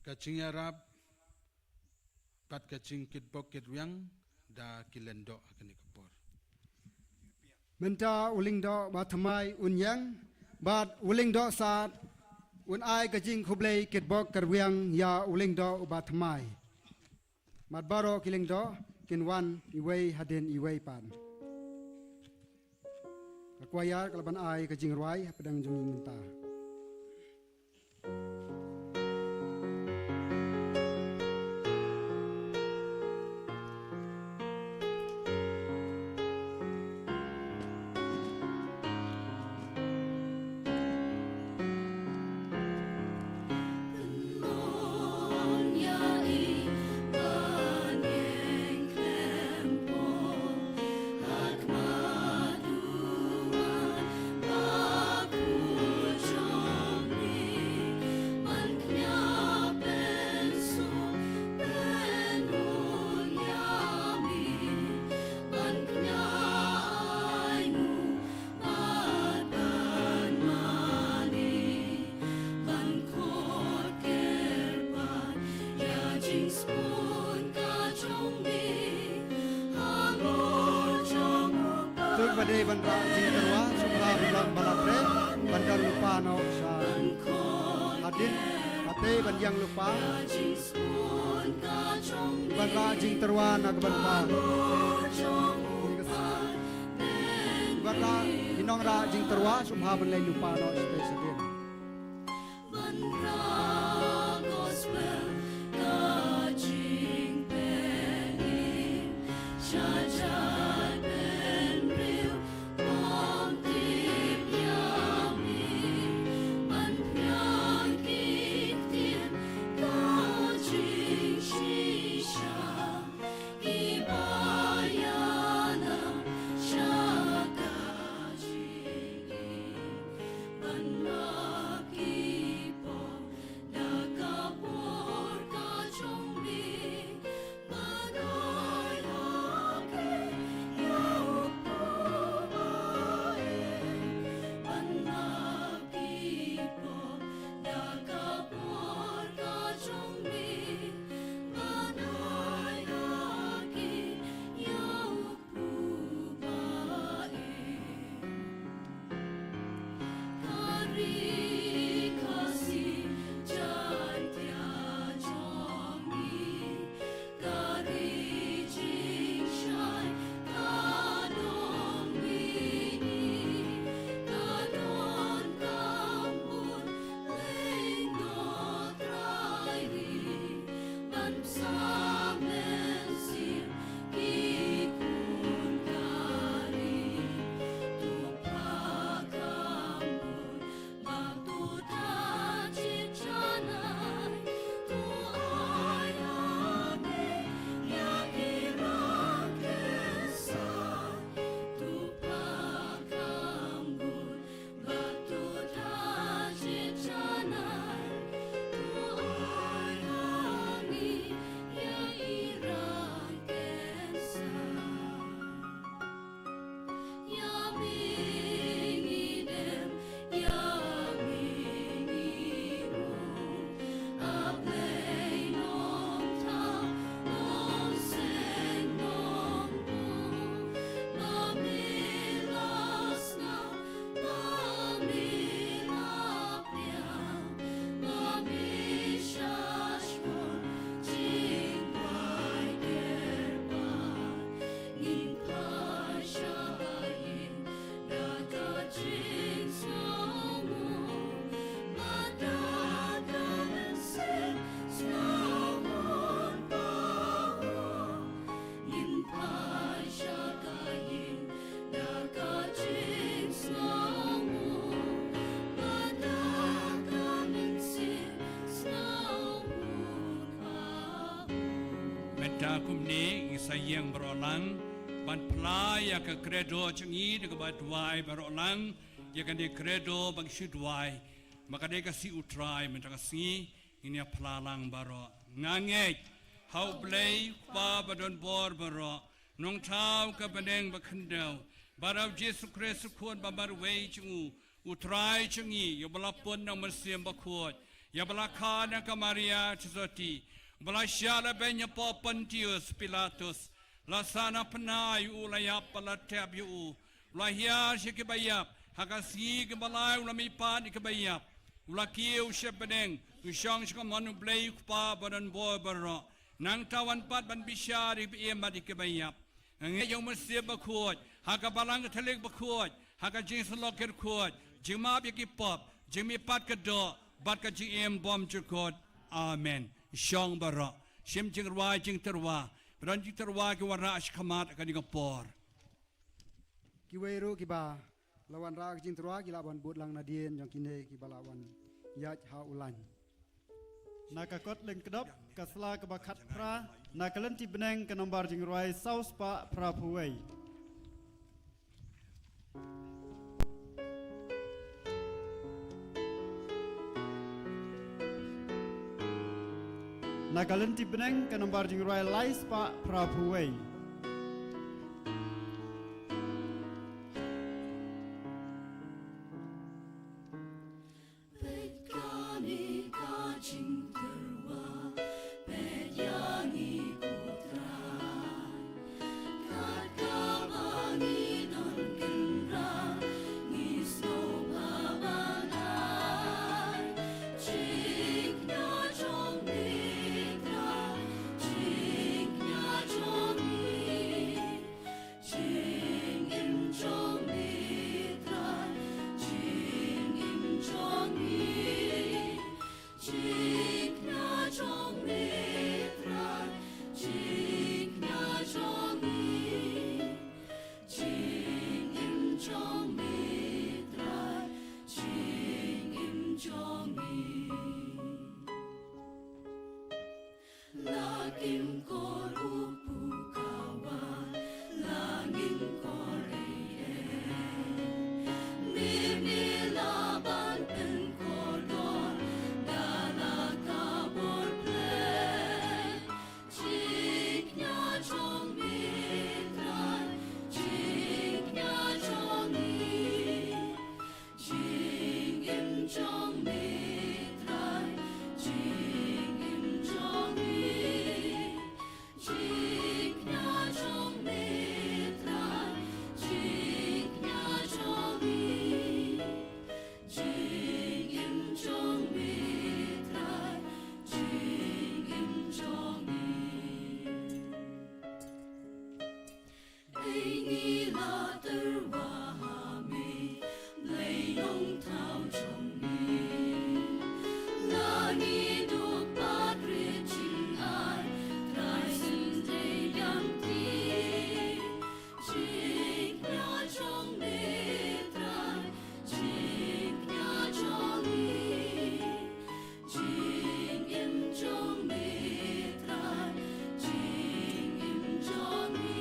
Ka jingïarap bad ka jingkitbok kitrwiang da ki lyngdoh ha kane ka por. Mynta u lyngdoh ba thymmai un ïeng, bad u lyngdoh sad un ai ka jingkhublei kitbok kitrwiang ïa u lyngdoh ba thymmai. Bad baroh ki lyngdoh kin wan iwei hadien iwei pat. Ka kwayar ka la ban ai ka jingrwai hapdeng jong ngi mynta. Tut ba dei ban rah jingtyrwa, sngewbha ban long ba la treh ban don lypa noh sha hadien, haba tei ban ïeng lypa. Ban rah jingtyrwa na ka bynta ban rah, ki nongrah jingtyrwa sngewbha ban leit lypa noh sha tei sha hadien. Ban rah gospel ka jingpynim sha jaitbynriew, ym tip ïa me. Ban phriang ki ktien ka jingshisha, kiba ïalam sha ka jingim. Ban lap ki por da ka por ka jong me. Ban ai ha ki ïa u Kpa ba im. Ban lap ki por da ka por ka jong me. Ban ai ha ki ïa u Kpa ba im. Ka ri Khasi Jaiñtia jong ngi, ka ri jingshai ka dong mihngi, ka donkam bun lyngdoh Trai ri, ban pynshah mynsiem ki khun ka ri. To phah kham bun bad to da jied janai, to ai hangne ïa ki rangkynsan. To phah kham bun bad to da jied janai, to ai hangne ïa ki rangkynsan. Ïa me ngi dem, ïa me ngi mut, A Blei Nongthaw Nongseng Nongbuh, ba me la sngap, ba me la pdiang, ba me sha shkor jingpait kyrpad. Ngin phai sha ka ïing da ka jingsngewnguh bad da ka mynsiem sngewbha. Ngin phai sha ka ïing da ka jingsngewnguh bad da ka mynsiem sngewbha. Mynta kumne ngin sa ïeng baroh lang ban phla ïa ka Credo jong ngi da kaba duwai baroh lang ïa kane ka Credo ba ngi shu duwai. Ma ka dei ka sngi U Trai mynta ka sngi ngin ïa phla lang baroh. Nga ngeit ha U Blei U Kpa ba don bor baroh, Nongthaw ka bneng ba khyndew, bad ha U Jisu Khrist U Khun ba marwei jong u, U Trai jong ngi, ïa uba la pun na U Mynsiem Bakhuid, ïa uba la kha na ka Maria Theisotti, uba la shah la beiñ hapoh Pontius Pilatus, la sah na pnai, u la ïap bad la tep ïa u, u la hiar sha ki baïap, ha ka sngi kaba lai u la mihpat ïa ki baïap, u la kiew sha bneng, u shong sha ka mon U Blei U Kpa ba don bor baroh, nangta wan pat ban bishar ïa kiba im bad ïa kiba ïap. Nga ngeit ïa U Mynsiem Bakhuid, ha ka Balang Katholik bakhuid, ha ka jingsyllok kyrkhuid, jingmap ïa ki pop, jingmihpat ka doh, bad ka jingim bymjukut. Amen. Shong baroh. Shim jingrwai jingtyrwa. Ba don jingtyrwa ki wanrah shakhmat ha kane ka por. Kiwei ruh kiba la wanrah ka jingtyrwa ki lah ban bud lang nadien jong kine kiba la wan ïaid ha u lain. Na ka kot lyngkdop, ka sla kaba khatphra, na ka lynti bneng ka nombar jingrwai saw spah phraphew wei. Na ka lynti bneng ka nombar jingrwai lai spah phraphew wei. Peit kane ka jingtyrwa, peit Kim kor u pu ka wa la ngin kor ei ei. Me me la ban pynkordor da la ka bor pyrthei. Jingkñia jong me Trai, jingkñia jong ngi. Jingim jong me Trai, jingim jong ngi. Jingkñia jong me Trai, jingkñia jong ngi. Jingim jong me Trai, jingim jong ngi. Ei ngi la tyrwa ha me, Blei Nongthaw jong ngi. La ngi duk pat rit jingai, Trai Syntei Diangti. Jingkñia jong me Trai, jingkñia jong ngi. Jingim jong me Trai, jingim jong ngi.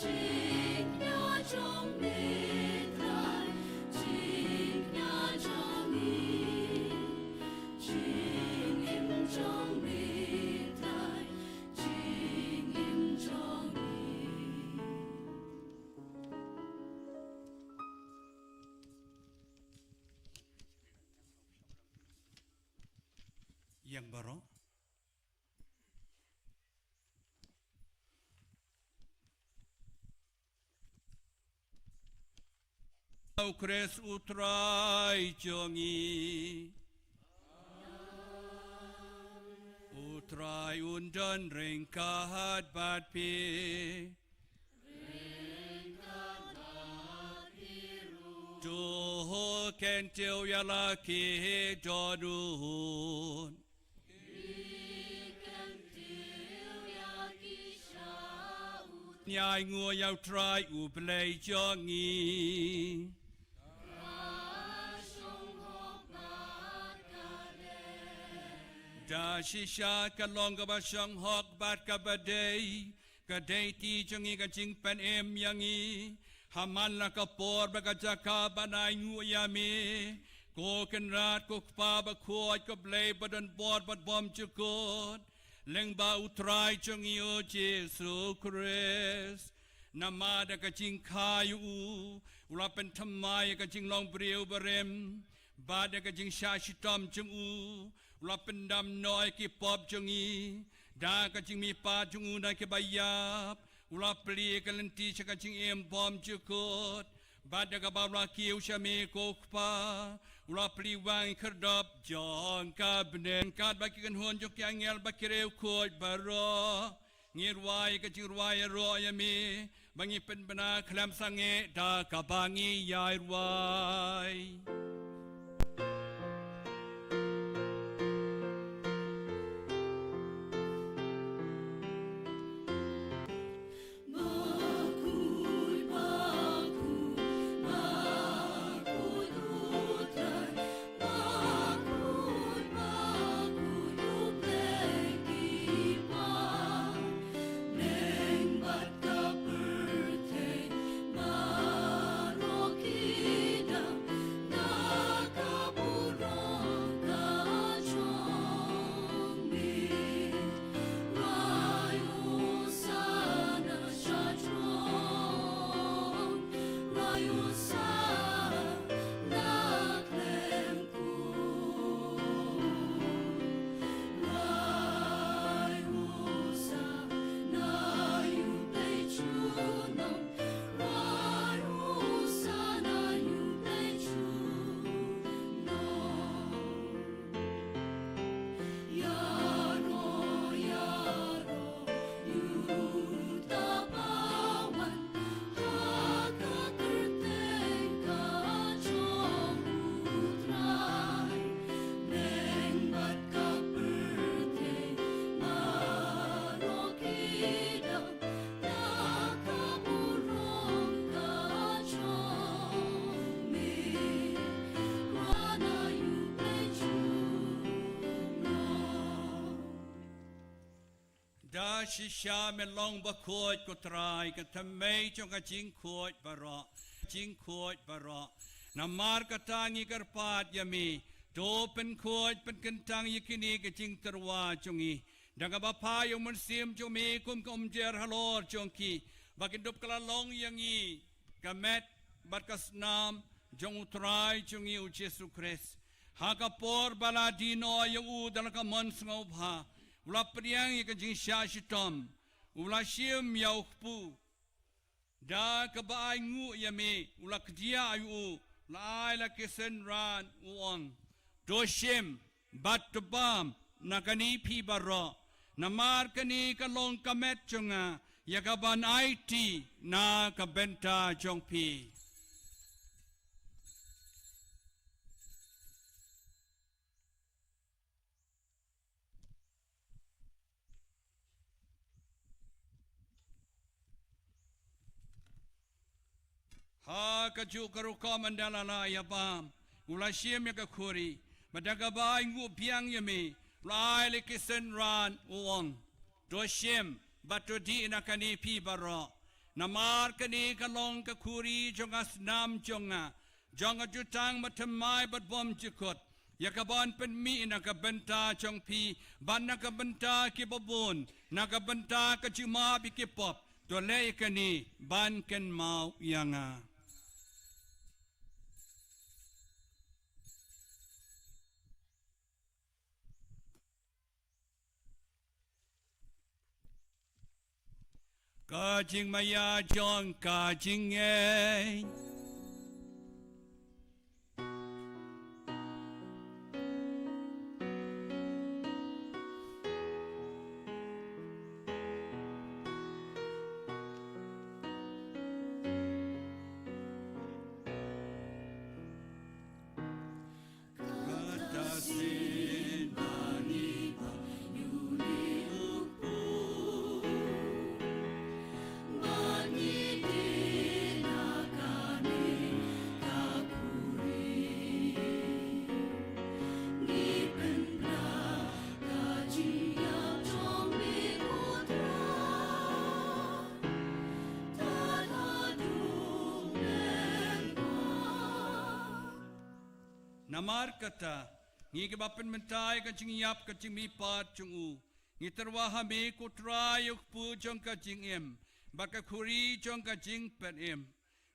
Jingkñia jong me Trai, jingkñia jong ngi. Jingim jong me Trai, jingim jong ngi. Ïeng baroh. U Khrist U Trai jong ngi. U Trai un don ryngkat bad phi. To kyntiew ïa la ki dohnud. Ngi ainguh ïa U Trai U Blei jong ngi. Da shisha ka long kaba shonghok bad kaba dei, ka dei ti jong ngi ka jingpynim ïa ngi. Ha man la ka por bad ka jaka ban ainguh ïa me, ko Kynrad, ko Kpa bakhuid, ko Blei badonbor bad bymjukut, lyngba U Trai jong ngi U Jisu Khrist. Namar da ka jingkha ïa u, u la pynthymmai ïa ka jinglong briew barim, bad da ka jingshah shitom jong u, u la pyndam noh ïa ki pop jong ngi. Da ka jingmihpat jong u na kiba ïap, u la plie ïa ka lynti sha ka jingim bymjukut. Bad da kaba u la kiew sha me ko Kpa, u la plie wang khyrdop jong ka bneng. Katba ki kynhun jong ki angel bad ki riewkhuid baroh, ngi rwai ka jingrwai ïaroh ïa me, ba ngi pynbna khlem sangeh da kaba ngi ïai rwai. Da shisha me long bakhuid ko Trai, ka thymmei jong ka jingkhuid baroh, jingkhuid baroh. Namar kata ngi kyrpad ïa me, to pynkhuid pynkyntang ïa kine ki jingtyrwa jong ngi da kaba phah ïa u Mynsiem jong me kum ka umjer halor jong ki, ba kin dup kylla long ïa ngi ka met bad ka snam jong u Trai jong ngi u Jisu Khrist. Ha ka por ba la die noh ïa u da la ka mon sngewbha, u la pdiang ïa ka jingshah shitom, u la shim ïa u kpu. Da kaba ainguh ïa me, u la kdiah ïa u, u la ai la ki synran, u ong: To shim bad to bam na kane phi baroh, namar kane ka long ka met jong nga, ïa kaban aiti na ka bynta jong phi. Ha kajuh ka rukom ynda la lah ïa bam, u la shim ïa ka khuri, bad da kaba ainguh biang ïa me, u la ai la ki synran, u ong: To shim bad to dih na kane phi baroh, namar kane ka long ka khuri jong ka snam jong nga, jong ka jutang bathymmai bad bymjukut, ïa kaban pynmih na ka bynta jong phi bad na ka bynta kiba bun, na ka bynta ka jingmap ïa ki pop. To leh ïa kane ban kynmaw ïa nga. Ka jingmaïa jong ka jingngeit. Namar kata, ngi kiba pynmynta ïa ka jingïap ka jingmihpat jong u, ngi tyrwa ha me ko Trai, ïa u kpu jong ka jingim bad ka khuri jong ka jingpynim.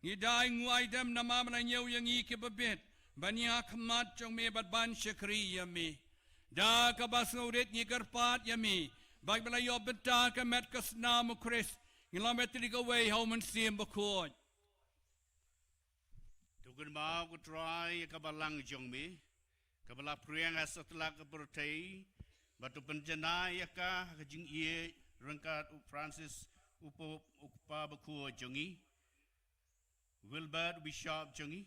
Ngi da ainguh aidem namar me la ñiew ïa ngi kiba bit ban ïaid ha khmat jong me bad ban shakri ïa me. Da kaba sngewrit ngi kyrpad ïa me, ba kiba la ïoh bynta ka met ka snam u Khrist, ngin long beit tylli kawei ha u Mynsiem Bakhuid. To kynmaw ko Trai ïa ka balang jong me, kaba la phriang ha satlak ka pyrthei, bad to pynjanai ïa ka ha ka jingïeit ryngkat u Francis u Pope, u Kpa Bakhuid jong ngi, Wilbert u Bishop jong ngi,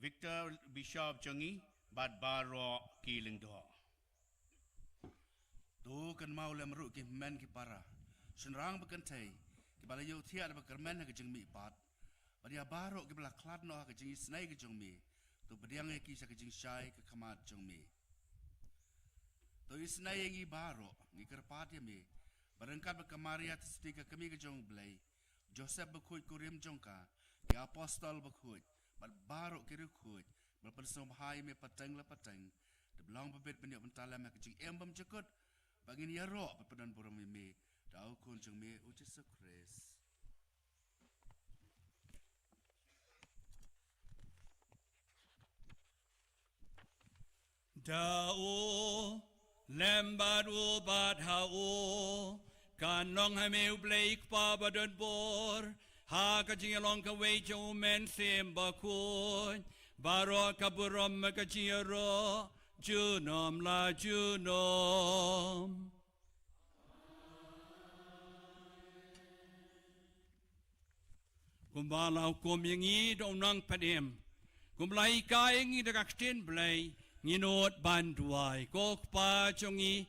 Victor u Bishop jong ngi, bad baroh ki lyngdoh. To kynmaw lem ruh ki hynmen ki para, shynrang bad kynthei, kiba la ïohthiah da ba kyrmen ha ka jingmihpat, bad ïa baroh kiba la khlad noh ha ka jingisynei ka jong me, to pdiang ïa ki sha ka jingshai ka khmat jong me. To isynei ïa ngi baroh, ngi kyrpad ïa me, ba ryngkat bad ka Maria Theisotti ka Kmie ka jong u Blei, Joseph Bakhuid kurim jong ka, ki Apostol Bakhuid, bad baroh ki riewkhuid ba la pynsngewbha ïa me pateng la pateng, to long ba bit ban ïoh bynta lem ha ka jingim bymjukut, ba ngin ïaroh ban pyndonburom ïa me da u Khun jong me u Jisu Khrist. Da u, lem bad u, bad ha u, kan long ha me u Blei Kpa badonbor, ha ka jingïalong kawei jong u Mynsiem Bakhuid, baroh ka burom bad ka jingïaroh, junom la junom. Kumba la hukum ïa ngi da u nongpynim, kumba la hikai ïa ngi da ka ktien Blei, ngin nud ban duwai. Ko Kpa jong ngi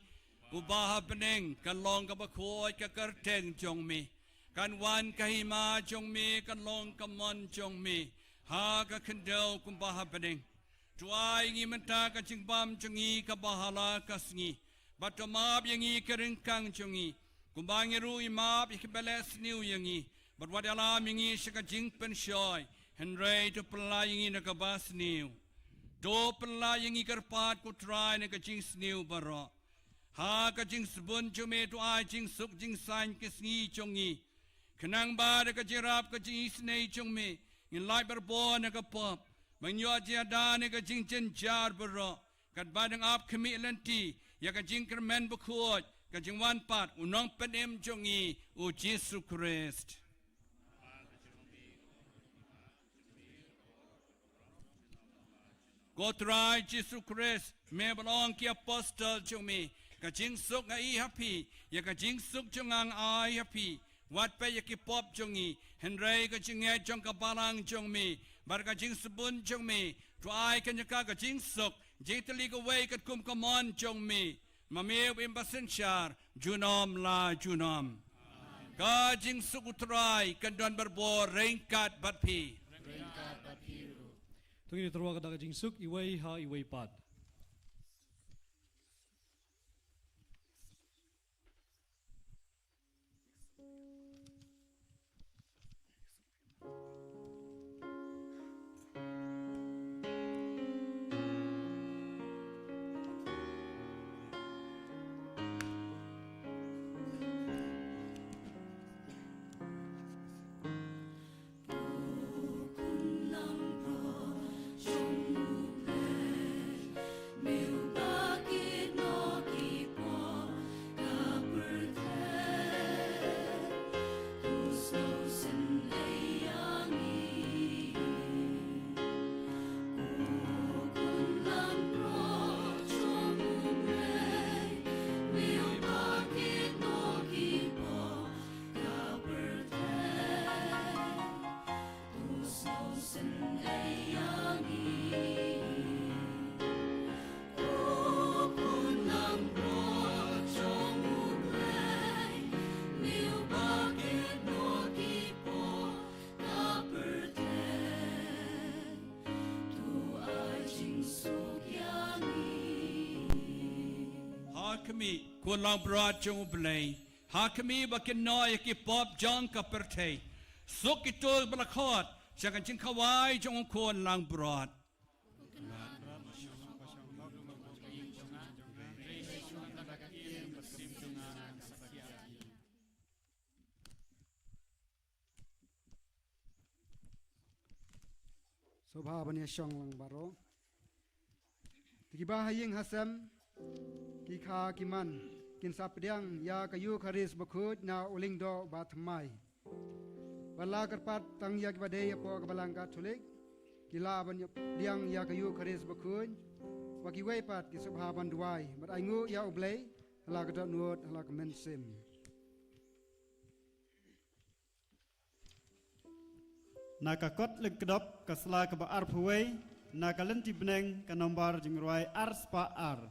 uba ha bneng, kan long kaba khuid ka kyrteng jong me. Kan wan ka hima jong me, kan long ka mon jong me, ha ka khyndew kumba ha bneng. To ai ïa ngi mynta ka jingbam jong ngi kaba ha la ka sngi. Bad to map ïa ngi ki ryngkang jong ngi, kumba ngi ruh ngi map ïa kiba leh sniew ïa ngi. Bad wat ïalam ïa ngi sha ka jingpynshoi, hynrei to pyllait ïa ngi na kaba sniew. To pyllait ïa ngi kyrpad ko Trai na ka jingsniew baroh. Ha ka jingsbun jong me to ai jingsuk jingsaiñ ki sngi jong ngi, khnang ba da ka jingïarap ka jingisynei jong me ngin lait barabor na ka pop, ban ïoh jingïada na ka jingjynjar baroh, katba dang ap khmih lynti ïa ka jingkyrmen bakhuid ka jingwan pat u Nongpynim jong ngi, u Jisu Khrist. Ko Trai Jisu Khrist, me ba la ong ki apostol jong me, ka jingsuk nga ai ha phi, ïa ka jingsuk jong nga nga ai ha phi. Wat peit ïa ki pop jong ngi, hynrei ka jingngeit jong ka balang jong me bad ka jingsbun jong me, to ai kane ka, ka jingsuk jingtylli kawei katkum ka mon jong me. Ma me u Im Basynshar, junom la junom. Ka jingsuk u Trai kan don barabor ryngkat bad phi. To ngin ïatyrwa da ka jingsuk iwei ha iwei pat. Ha khmih, ko langbrot jong U Blei. Ha khmih ba kin noh ïa ki pop jong ka pyrthei. Suk kito ba la khot sha ka jingkhawai jong u khun langbrot. Sngewbha ban ïashong lang baroh. Te kiba ha ïing ha sem, ki kha ki man, kin sa pdiang ïa ka Eukharist bakhuid na u lyngdoh ba thymmai. Ba la kyrpad tang ïa kiba dei hapoh ka Balang Katholik, ki lah ban ïa pdiang ïa ka Eukharist bakhuid, ba kiwei pat ki sngewbha ban duwai bad ainguh ïa U Blei ha la ka dohnud ha la ka mynsiem. Na ka kot lyngkdop ka sla kaba arphew wei, na ka lynti bneng ka nombar jingrwai ar spah ar.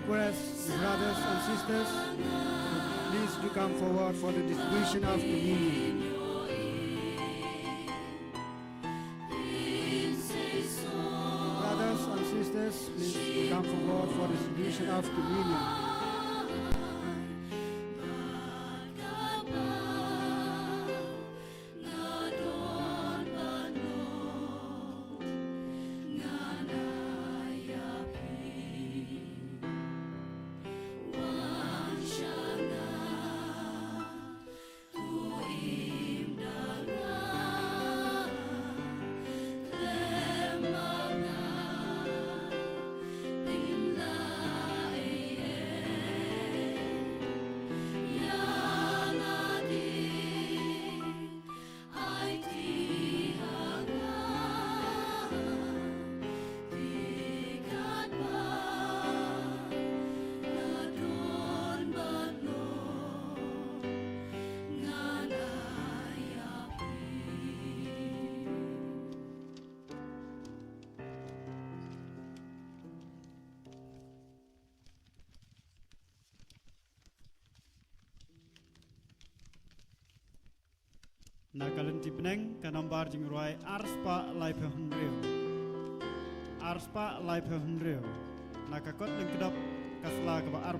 Request brothers and sisters, please do come forward for the distribution of communion. Brothers and sisters, please come forward for the distribution of communion. Na ka lynti bneng, ka nambar jingrwai ar spah laiphew hynriew. Ar spah laiphew hynriew. Na ka kot lyngkdop, ka sla kaba ar.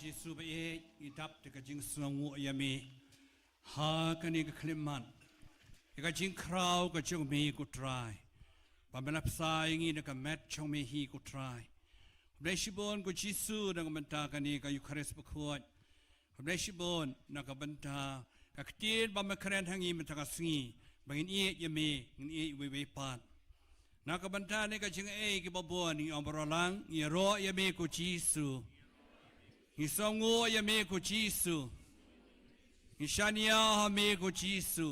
Jisu ba ïeit, ngi dap da ka jingsngewnguh ïa me ha kane ka khyllipmat, ïa ka jingkhraw ka jong me ko Trai, ba me la bsa ïa ngi na ka met jong me hi ko Trai. Khublei shibun ko Jisu na ka bynta kane ka Eukharist bakhuid. Khublei shibun na ka bynta ka ktien ba me kren ha ngi mynta ka sngi, ba ngin ïeit ïa me, ngin ïeit iwei iwei pat. Na ka bynta ne ka jingaiei kiba bun, ngi ong baroh lang, ngi ïaroh ïa me ko Jisu. Ngi sngewnguh ïa me ko Jisu. Ngi shaniah ha me ko Jisu.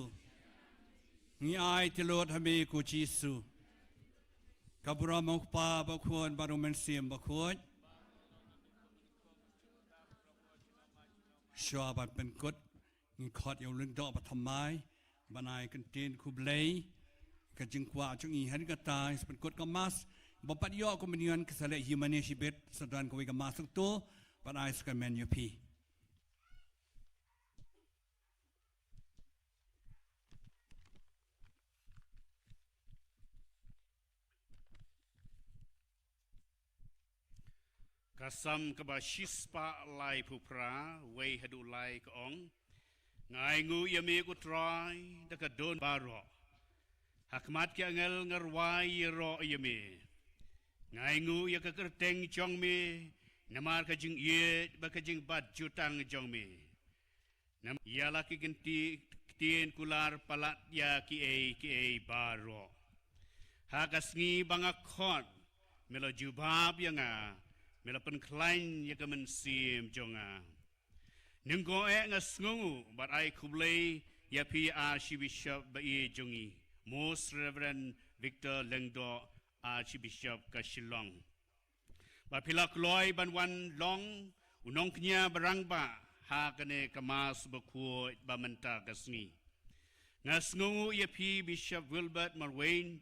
Ngi ai tylli ha me ko Jisu. Ka burom u Kpa, bad u Khun, bad u Mynsiem Bakhuid. Shuwa ban pynkut, ngin khot ïa u lyngdoh ba thymmai ban ai ka ktien khublei. Ka jingkwah jong ngi ha kane ka taïew, sa pynkut ka Mass, ba pat ïoh ka mynta ka sa leh hi mynne shibit, sa don kawei ka Mass to, ban ai sakramen ïa phi. Ka Salm kaba shispah laiphew phra, wei haduh lai ka ong: Nga ainguh ïa me ko Trai da ka dohnud baroh. Ha khmat ki angel nga rwai ïaroh ïa me. Nga ainguh ïa ka kyrteng jong me namar ka jingïeit bad ka jingbat jutang jong me. Namar ïa la ki kynti ktien kular palat ïa kiei kiei baroh. Ha ka sngi ba nga khot, me la jubab ïa nga, me la pynkhlaiñ ïa ka mynsiem jong nga. Nyngkong eh nga sngewnguh bad ai khublei ïa phi Archbishop ba ïeit jong ngi, Most Reverend Victor Lyngdoh, Archbishop ka Shillong, ba phi la kloi ban wan long u nongkñia ba rangbah ha kane ka Mass bakhuid ba mynta ka sngi. Nga sngewnguh ïa phi Bishop Wilbert Marwein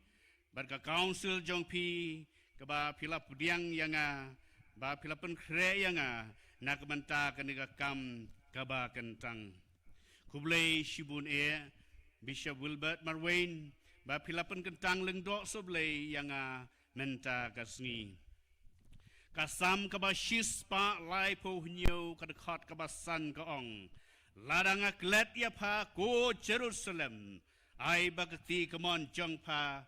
bad ka council jong phi, kaba phi la pdiang ïa nga, ba phi la pynkhreh ïa nga na ka bynta kane ka kam kaba kyntang. Khublei shibun eh Bishop Wilbert Marwein, ba phi la pynkyntang lyngdoh sohblei ïa nga mynta ka sngi. Ka Salm kaba shispah laiphew hynñiew, ka dkhot kaba san ka ong: Lada nga klet ïa pha ko Jerusalem, ai ba ka kti kamon jong pha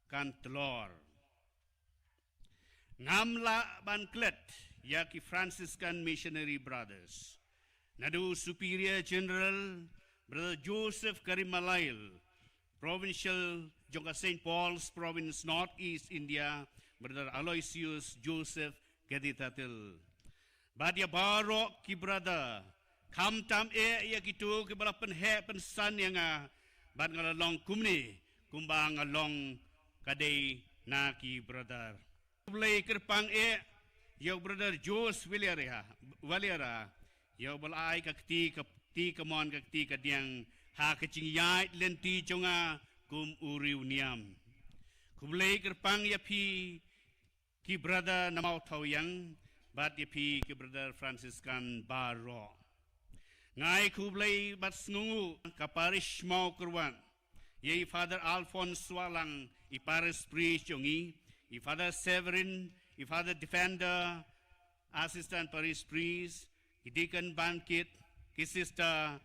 kan tlor. Ngam lah ban klet ïa ki Franciscan Missionary Brothers. Naduh Superior General Brother Joseph Karim Malail, Provincial jong ka Saint Paul's Province, North East India, Brother Aloysius Joseph Geditatil, bad ïa baroh ki brother, khamtam eh ïa kito kiba la pynheh pynsan ïa nga, bad nga la long kumne kumba nga long ka dei na ki brother. Khublei kyrpang eh ïa u Brother Jose Valera, Valera, ïa uba la ai ka kti ka, kti kamon ka kti kadiang ha ka jingïaid lynti jong nga kum u riewniam. Khublei kyrpang ïa phi ki brother na Mawthawiang, bad ïa phi ki brother Franciscan baroh. Nga ai khublei bad sngewnguh ka parish Mawkyrwat, ïa i Father Alphonse Wahlang, i parish priest jong ngi, i Father Severin, i Father Defender, assistant parish priest, ki deacon ban kit, ki sister,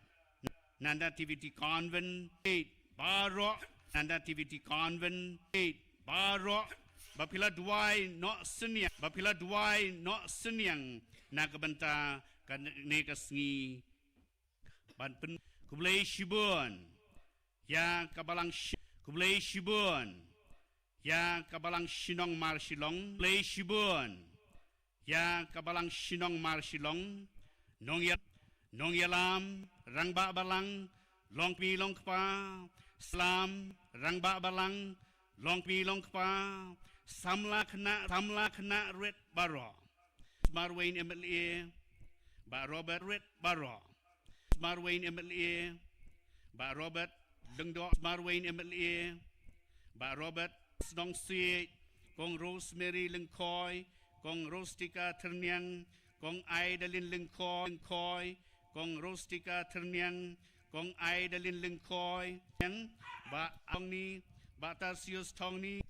na Nativity Convent, eh, baroh, na Nativity Convent, eh, baroh, ba phi la duwai noh synñiang, ba phi la duwai noh synñiang na ka bynta kane ka sngi. Ban pyn-, khublei shibun ïa ka Balang Shi-, khublei shibun ïa ka Balang Shnong Marshillong, khublei shibun ïa ka Balang Shnong Marshillong, nongïa-, nongïalam, rangbah balang, longkmie longkpa, slam, rangbah balang, longkmie longkpa, samla khynnah, samla khynnah rit baroh. Marwein M L A, Bah Robert rit baroh. Marwein M L A, Bah Robert Lyngdoh, Marwein M L A, Bah Robert Shnong Siej, Kong Rosemary Lyngkhoi, Kong Rostika Thyrniang, Kong Aidalin Lyngkhoi, Lyngkhoi, Kong Rostika Thyrniang, Kong Aidalin Lyngkhoi, Bah Thongni, Bah Tarsius Thongni,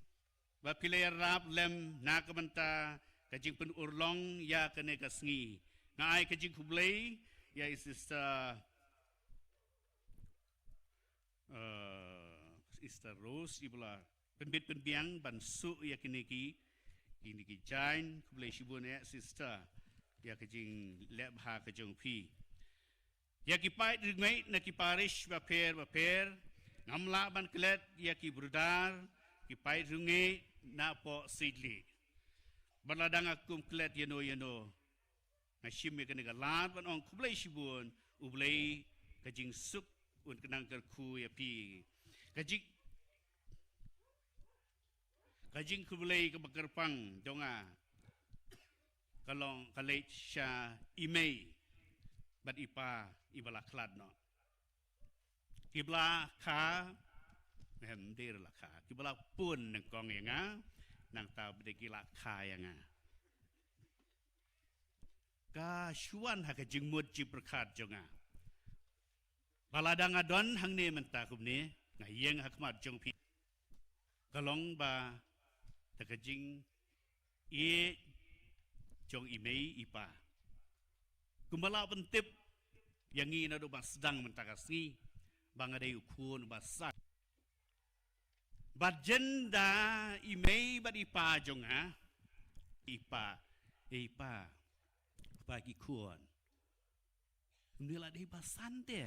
ba phi la ïarap lem na ka bynta ka jingpynurlong ïa kane ka sngi. Nga ai ka jingkhublei ïa i sister, eh, Sister Rose, i ba la pynbit pynbiang ban suk ïa kine ki, kine ki jaiñ. Khublei shibun eh sister ïa ka jingleh bha ka jong phi. Ïa ki paid ryngieh na ki parish bapher bapher, ngam lah ban klet ïa ki brother ki paid ryngieh na poh Sitli. Bad lada nga kum klet ïano ïano, nga shim ïa kane ka lad ban ong khublei shibun, U Blei ka jingsuk un kynang kyrkhu ïa phi. Ka jing, ka jingkhublei kaba kyrpang jong nga ka long ka leit sha i mei bad i pa i ba la khlad noh. Ki ba la kha, em, dei la kha. Ki ba la pun nyngkong ïa nga, nangta ba dei ki la kha ïa nga. Ka shu wan ha ka jingmut jingpyrkhat jong nga. Ba lada nga don hangne mynta kumne, nga ïeng ha khmat jong phi. Ka long ba da ka jingïeit jong i mei i pa. Kumba la pyntip ïa ngi naduh ba sdang mynta ka sngi ba nga dei u khun ba san. Bad jynda i mei bad i pa jong nga, i pa, i pa, pa ki khun. Ngi la dei ba san te.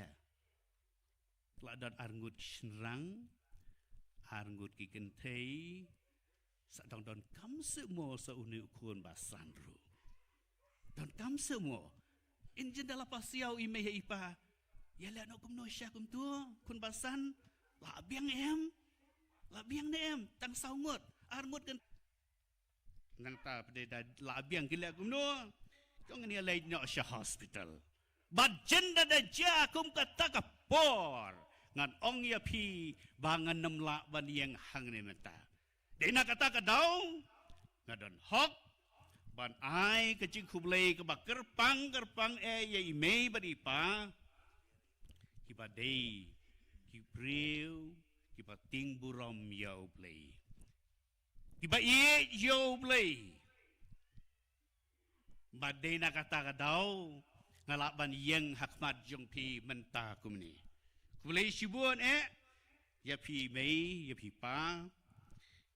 La don arngut ki shynrang, arngut ki kynthei, sa dang donkam seh mo sa une u khun ba san ruh. Donkam seh mo. Ynda la pasiaw i mei i pa, ïa leh noh kumno sha kumto, khun ba san, la biang em, la biang ne em, tang saw ngut, arngut kan. Nangta pdei da la biang ki leh kumno, jong ngi leit noh sha hospital. Bad jynda da jia kum kata ka por, ngan ong ïa phi ba ngan nym lah ban ïeng hangne mynta. Dei na kata ka daw, nga don hok ban ai ka jingkhublei kaba kyrpang kyrpang eh ïa i mei bad i pa, kiba dei ki briew kiba tieng burom ïa U Blei, kiba ïeit ïa U Blei. Bad dei na kata ka daw nga lah ban ïeng ha khmat jong phi mynta kumne. Khublei shibun eh ïa phi mei, ïa phi pa,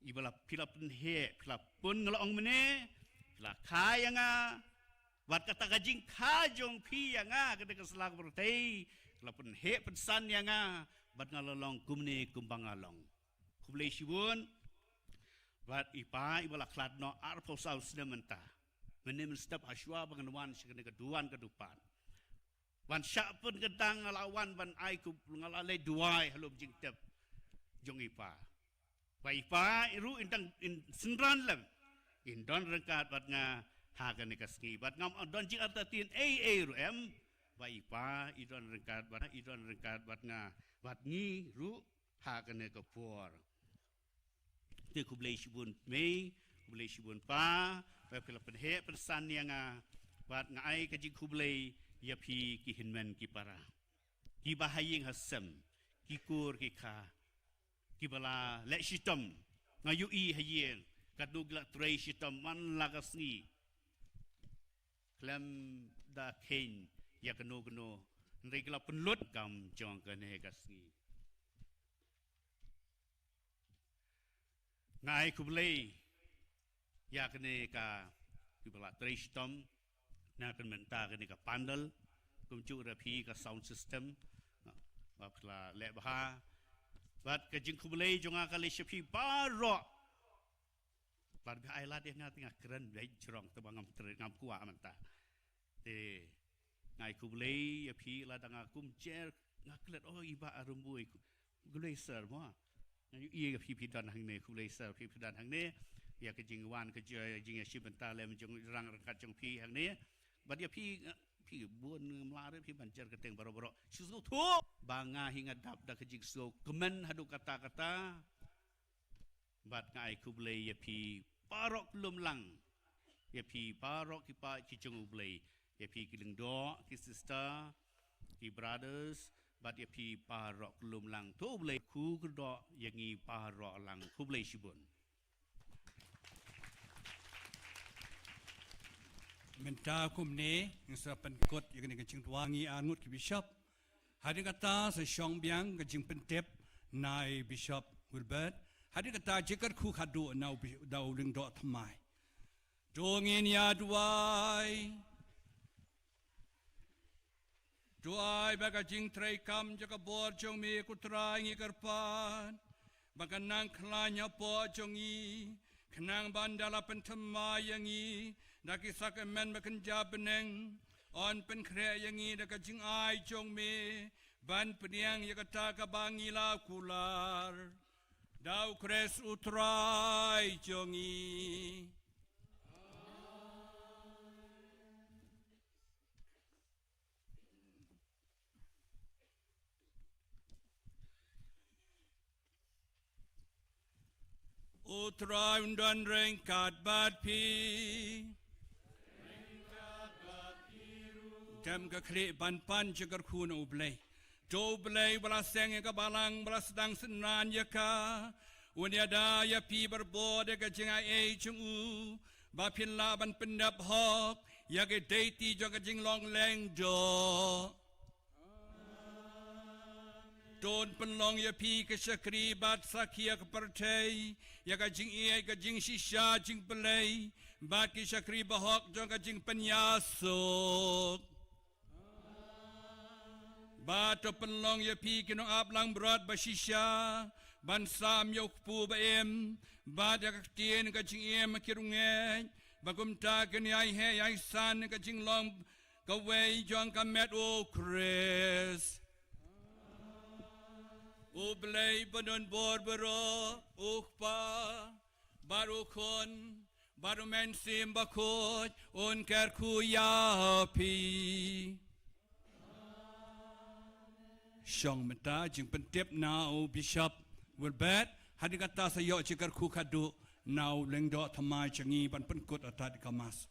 i ba la phi la pynheh, phi la pun, nga la ong mynne, phi la kha ïa nga. Bad kata ka jingkha jong phi ïa nga, kata ka sla ka pyrthei, phi la pynheh pynsan ïa nga, bad nga la long kumne kumba nga long. Khublei shibun. Bad i pa i ba la khlad noh arphew saw snem mynta. Mynne mynstep hashwa ba ngan wan sha kane ka duwan ka dupan, ban shah pynkyntang, nga la wan ban ai, ku nga la leit duwai ha lum jingtep jong i pa. Ba i pa i ruh in tang in synran lem, in don ryngkat bad nga ha kane ka sngi. Bad ngam don jingartatien ei ei ruh em, ba i pa i don ryngkat bad, i don ryngkat bad nga, bad ngi ruh ha kane ka por. Te khublei shibun mei, khublei shibun pa, ba phi la pynheh pynsan ïa nga, bad nga ai ka jingkhublei ïa phi ki hynmen ki para, kiba ha ïing ha sem, ki kur ki kha, kiba la leh shitom. Nga ïohi ha ïing katno ki la trei shitom man la ka sngi, khlem da kheiñ ïa kano kano, hynrei ki la pynlut kam jong kane ka sngi. Nga ai khublei ïa kane ka, kiba la trei shitom na ka bynta kane ka pandal, kumjuh ruh phi ka sound system, ba phi la leh bha. Bad ka jingkhublei jong nga ka leit sha phi baroh. Lada phi ai lad ïa nga te nga kren beit jrong, te ba ngam trei, ngam kwah mynta. Te nga ai khublei ïa phi, lada nga kum jer nga klet, oh, i Bah Arumbui, khublei sir mo. Nga ïohi ïa phi, phi don hangne, khublei sir, phi, phi don hangne. Ïa ka jingwan ka jingïashim bynta lem jong rang ryngkat jong phi hangne. Bad ïa phi, phi bun ngi mlar ïa phi ban jer kyrteng baroh baroh. Shu sngewthuh ba nga hi nga dap da ka jingsngewkmen haduh katta katta. Bad nga ai khublei ïa phi baroh khlem lang, ïa phi baroh ki paid ki jong U Blei, ïa phi ki lyngdoh, ki sister, ki brothers, bad ïa phi baroh khlem lang. To U Blei kyrkhu kyrdoh ïa ngi baroh lang. Khublei shibun. Mynta kumne, ngi sa pynkut ïa kane ka jingduwai, ngi arngut ki bishop. Hadien kata sa shong biang ka jingpyntip na i Bishop Wilbert. Hadien kata jingkyrkhu khadduh na u bi-, da u lyngdoh thymmai. To ngin ïa duwai. Duwai ba ka jingtrei kam jong ka bor jong me ko Trai ngi kyrpad ba kan nang khlaiñ hapoh jong ngi, khnang ban da la pynthymmai ïa ngi da ki sakramen ba kynja bneng. Yn pynkhreh ïa ngi da ka jingai jong me ban pdiang ïa kata kaba ngi la kular. Da u Khrist u Trai jong ngi. U Trai un don ryngkat bad phi. Dem ka khlieh ban pan jingkyrkhu na U Blei. To U Blei ba la seng ïa ka balang, ba la sdang synran ïa ka, un ïada ïa phi barabor da ka jingai ei jong u, ba phin lah ban pyndep hok ïa ka dei ti jong ka jinglong lyngdoh. To un pynlong ïa phi ki shakri bad sakhi ïa ka pyrthei ïa ka jingïeit, ka jingshisha jingpyllait, bad ki shakri bahok jong ka jingpynïasuk. Bad to pynlong ïa phi ki nongap langbrot ba shisha ban sam ïa u kpu ba im, bad ïa ka ktien ka jingim ki rungeit, ba kumta kin ïai heh ïai san ka jinglong kawei jong ka met u Khrist. U Blei ba don bor baroh, u Kpa bad u Khun bad u Mynsiem Bakhuid, un kyrkhu ïa phi. Shong mynta jingpyntip na u Bishop Wilbert, hadien kata sa ïoh jingkyrkhu khadduh na u lyngdoh thymmai jong ngi ban pynkut ata da ka Mass.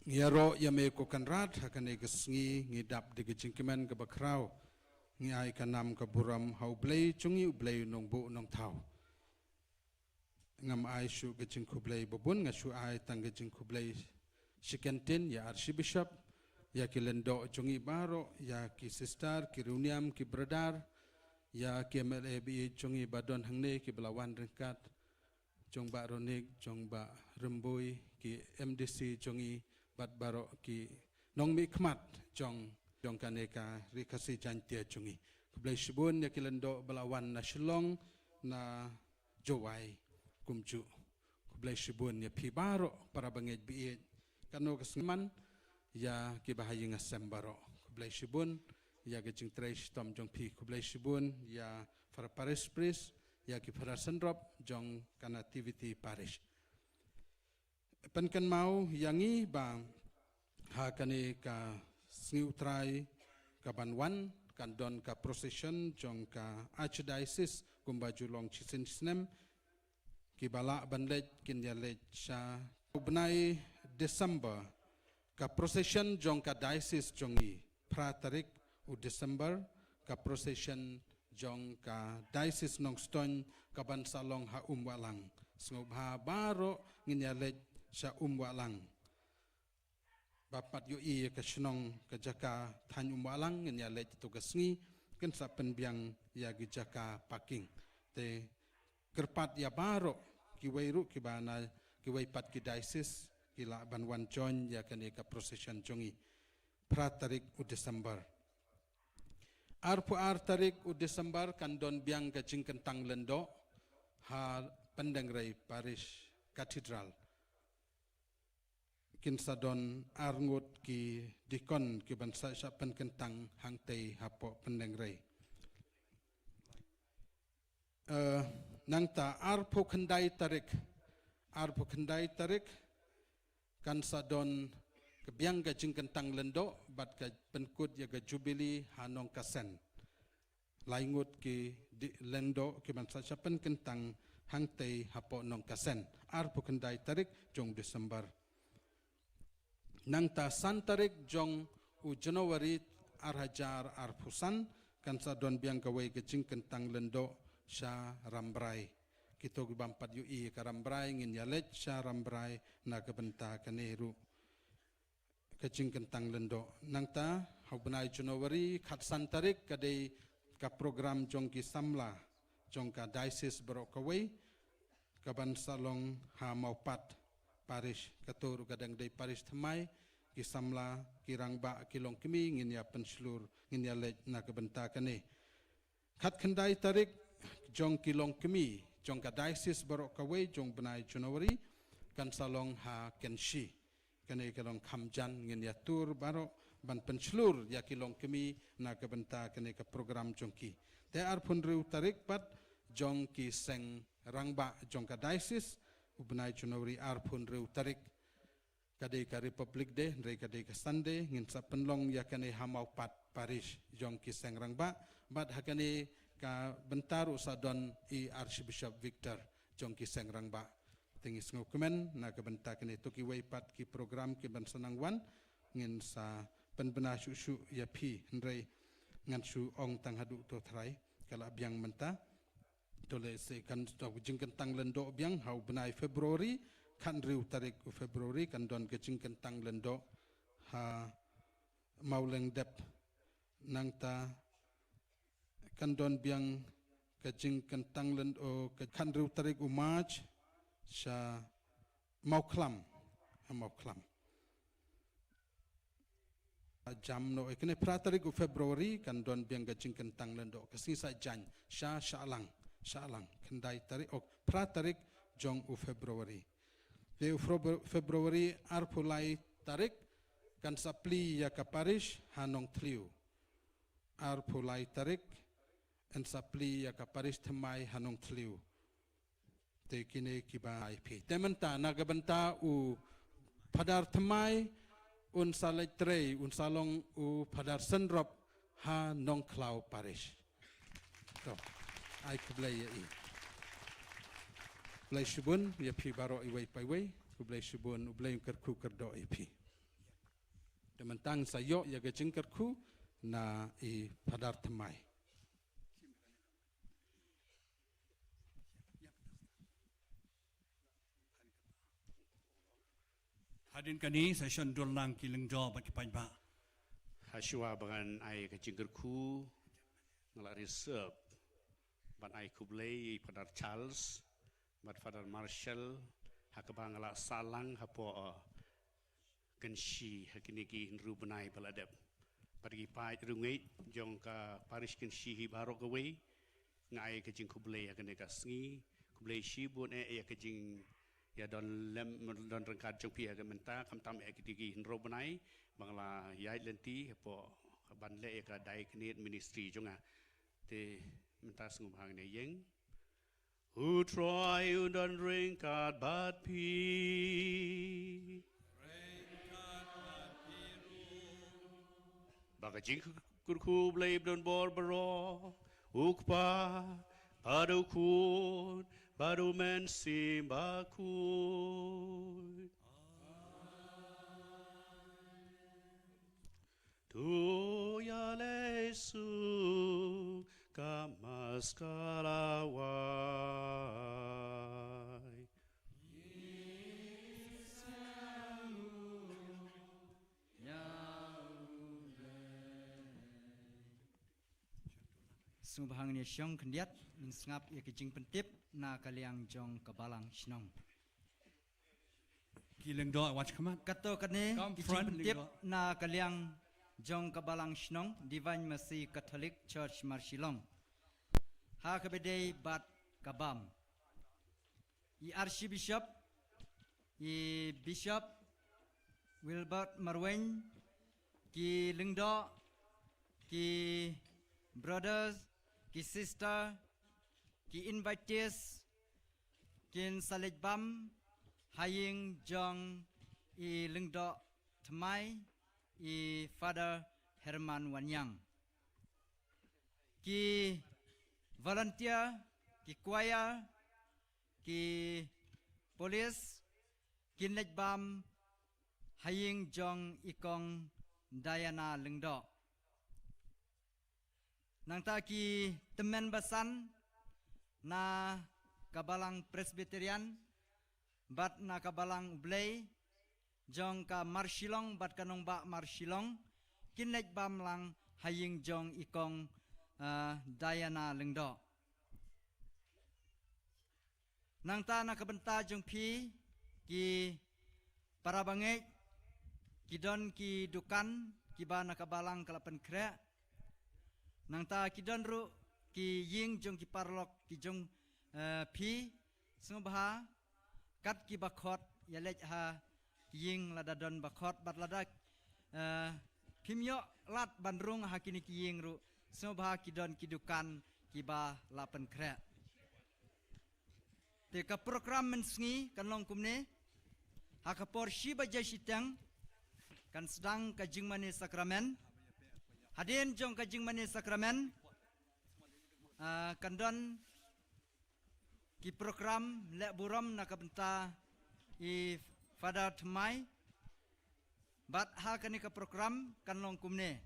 Ngi ïaroh ïa me ko Kynrad, ha kane ka sngi ngi dap da ka jingkmen kaba khraw. Ngi ai ka nam ka burom ha U Blei jong ngi, U Blei u nongbuh nongthaw. Ngam ai shuh ka jingkhublei babun, nga shu ai tang ka jingkhublei shi kyntien ïa Archbishop, ïa ki lyngdoh jong ngi baroh, ïa ki sister, ki riewniam, ki brother, ïa ki M L A ba ïeit jong ngi ba don hangne, kiba la wan ryngkat jong Bah Ronik, jong Bah Rymbui, ki M D C jong ngi bad baroh ki nongmihkhmat jong, jong kane ka Ri Khasi Jaiñtia jong ngi. Khublei shibun ïa ki lyngdoh ba la wan na Shillong, na Jowai kumjuh. Khublei shibun ïa phi baroh para bangeit ba ïeit. Kano ka sngi man ïa kiba ha ïing ha sem baroh. Khublei shibun ïa ka jingtrei shitom jong phi. Khublei shibun ïa para parish priest, ïa ki para synrop jong ka Nativity Parish. Pynkynmaw ïa ngi ba ha kane ka sngi U Trai kaban wan kan don ka procession jong ka Archdiocese kumba ju long shisien snem. Kiba lah ban leit kin ïa leit sha u bnai December, ka procession jong ka diocese jong ngi, phra tarik u December, ka procession jong ka Diocese Nongstoiñ kaban sa long ha Umwahlang. Sngewbha baroh ngin ïa leit sha Umwahlang. Ba pat ïohi ïa ka shnong ka jaka thaiñ Umwahlang ngin ïa leit to ka sngi, kin sa pynbiang ïa ki jaka parking. Te kyrpad ïa baroh kiwei ruh kiba na kiwei pat ki diocese ki lah ban wan join ïa kane ka procession jong ngi. Phra tarik u December. Arphew ar tarik u December kan don biang ka jingkyntang lyngdoh ha Pyndengrei Parish Cathedral. Kin sa don arngut ki deacon kiban sa shah pynkyntang hangtei hapoh Pyndengrei. Eh, nangta arphew khyndai tarik, arphew khyndai tarik kan sa don ka biang ka jingkyntang lyngdoh bad ka pynkut ïa ka jubili ha Nongkasen. Lai ngut ki di-, lyngdoh kiban sa shah pynkyntang hangtei hapoh Nongkasen. Arphew khyndai tarik jong December. Nangta san tarik jong u January ar hajar arphew san kan sa don biang kawei ka jingkyntang lyngdoh sha Rambrai. kito ki bym pat ïohi ka Rambrai, ngin ïaleit sha Rambrai na ka bynta kane ruh ka jingkyntang lyngdoh. Nangta ha u bnai January khatsan tarik ka dei ka program jong ki samla jong ka diocese baroh kawei, ka ban sa long ha Mawpat parish, kato ruh ka dang dei parish thymmai. Ki samla, ki rangbah, ki longkmie, ngin ïa pynshlur, ngin ïaleit na ka bynta kane. Khatkhyndai tarik jong ki longkmie jong ka diocese baroh kawei jong bnai January kan sa long ha Kynshi. Kane ka long kham jan, ngin ïa tur baroh ban pynshlur ïa ki longkmie na ka bynta kane ka program jong ki. Te arphew hynriew tarik pat jong ki seng rangbah jong ka diocese, u bnai January arphew hynriew tarik. Ka dei ka Republic Day, hynrei ka dei ka Sunday, ngin sa pynlong ïa kane ha Mawpat parish jong ki seng rangbah, bad ha kane ka bynta ruh sa don i Archbishop Victor jong ki seng rangbah. Te ngi sngewkmen na ka bynta kane, to kiwei pat ki program ki ban sa nang wan, ngin sa pynbna shuh shuh ïa phi, hynrei ngan shu ong tang haduh to trai, ka la biang mynta. To lehse kan, to jingkyntang lyngdoh biang ha u bnai February, khathynriew tarik u February kan don ka jingkyntang lyngdoh ha Mawlyngdep. Nangta kan don biang ka jingkyntang lyngdoh ka khathynriew tarik u March sha Mawkhlam, ha Mawkhlam. Jam noh, eh, kane phra tarik u February kan don biang ka jingkyntang lyngdoh ka sngi Saitjaiñ sha Shaalang, Shaalang, khyndai tarik, oh, phra tarik jong u February. Te u Febru-, February arphew lai tarik kan sa plie ïa ka parish ha Nongthliew. Arphew lai tarik yn sa plie ïa ka parish thymmai ha Nongthliew. Te kine kiba ai phi. Te mynta na ka bynta u Phadar thymmai un sa leit trei, un sa long u Phadar synrop ha Nongkhlaw parish. To, ai khublei ïa i. Khublei shibun ïa phi baroh iwei pa iwei. Khublei shibun, U Blei un kyrkhu kyrdoh ïa phi. Te mynta ngin sa ïoh ïa ka jingkyrkhu na i Phadar thymmai. Hadien kane sa shon dur lang ki lyngdoh bad ki paidbah. Hashwa ba ngan ai ka jingkyrkhu, nga la reserve ban ai khublei ïa i Phadar Charles bad Phadar Marshall ha kaba nga la sah lang hapoh, uh, Kynshi ha kine ki hynriew bnai ba la dep. Bad ki paid riewngeit jong ka parish Kynshi hi baroh kawei, nga ai ka jingkhublei ha kane ka sngi. Khublei shibun eh ïa ka jingïadon lem, don ryngkat jong phi ha ka mynta, khamtam eh ha kine ki hynriew bnai ba nga la ïaid lynti hapoh ban leh ïa ka diaconate ministry jong nga. Te mynta sngewbha ngin ïeng. U Trai un don ryngkat bad phi. Ba ka jingkyrkhu U Blei ba don bor baroh, U Kpa, bad U Khun, bad U Mynsiem Bakhuid. To ïalehsuk ka maskara wai. Sngewbha ngin ïa shong khyndiat, ngin sngap ïa ka jingpyntip na ka liang jong ka balang shnong. Ki lyngdoh, wat khmat. Kato kane, come ki front, jingpyntip lyngdoh. Na ka liang jong ka balang shnong Divine Mercy Catholic Church Marshillong. Ha kaba dei bad ka bam. I Archbishop, i Bishop Wilbert Marwein, ki lyngdoh, ki brothers, ki sister, ki invitees, kin sa leit bam ha ïing jong i lyngdoh thymmai, i Father Herman Wanniang. Ki volunteer, ki choir, ki police, kin leit bam ha ïing jong i Kong Diana Lyngdoh. Nangta ki tymmen basan na ka balang Presbyterian bad na ka balang U Blei jong ka Marshillong bad ka nongbah Marshillong kin leit bam lang ha ïing jong i kong, ah, Diana Lyngdoh. Nangta na ka bynta jong phi ki para bangeit, ki don ki dukan kiba na ka balang ka la pynkhreh. Nangta ki don ruh ki ïing jong ki paralok ki jong, eh, phi, sngewbha kat kiba khot ïa leit ha ïing lada don ba khot bad lada, eh, phim ïoh lad ban rung ha kine ki ïing ruh, sngewbha ki don ki dukan kiba la pynkhreh. Te ka program mynsngi kan long kumne. Ha ka por shi baje shiteng kan sdang ka jingmane sakramen. Hadien jong ka jingmane sakramen, ah, kan don ki program leh burom na ka bynta i Father Thymmai. Bad ha kane ka program kan long kumne.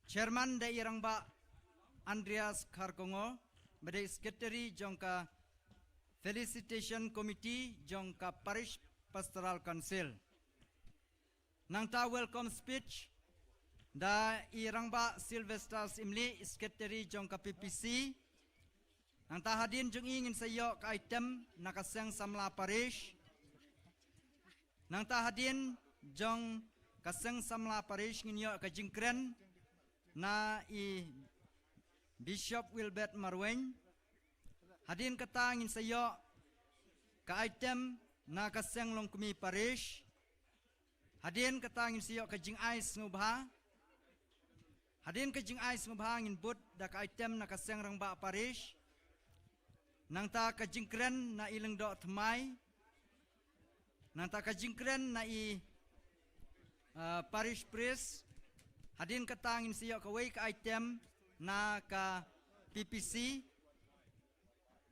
Chairman da i Rangbah Andreas Kharkongor, ba dei Secretary jong ka Felicitation Committee jong ka Parish Pastoral Council. Nangta welcome speech da i Rangbah Sylvester Syiemlieh, Secretary jong ka P P C. Nangta hadien jong i ngin sa ïoh ka item na ka seng samla parish. Nangta hadien jong ka seng samla parish ngin ïoh ka jingkren na i Bishop Wilbert Marwein. Hadien kata ngin sa ïoh ka item na ka seng Longkmie parish. Hadien kata ngin sa ïoh ka jingai sngewbha. Hadien ka jingai sngewbha ngin bud da ka item na ka seng rangbah parish. Nangta ka jingkren na i Lyngdoh Thymmai. Nangta ka jingkren na i, ah, parish priest. Hadien kata ngin sa ïoh kawei ka item na ka P P C.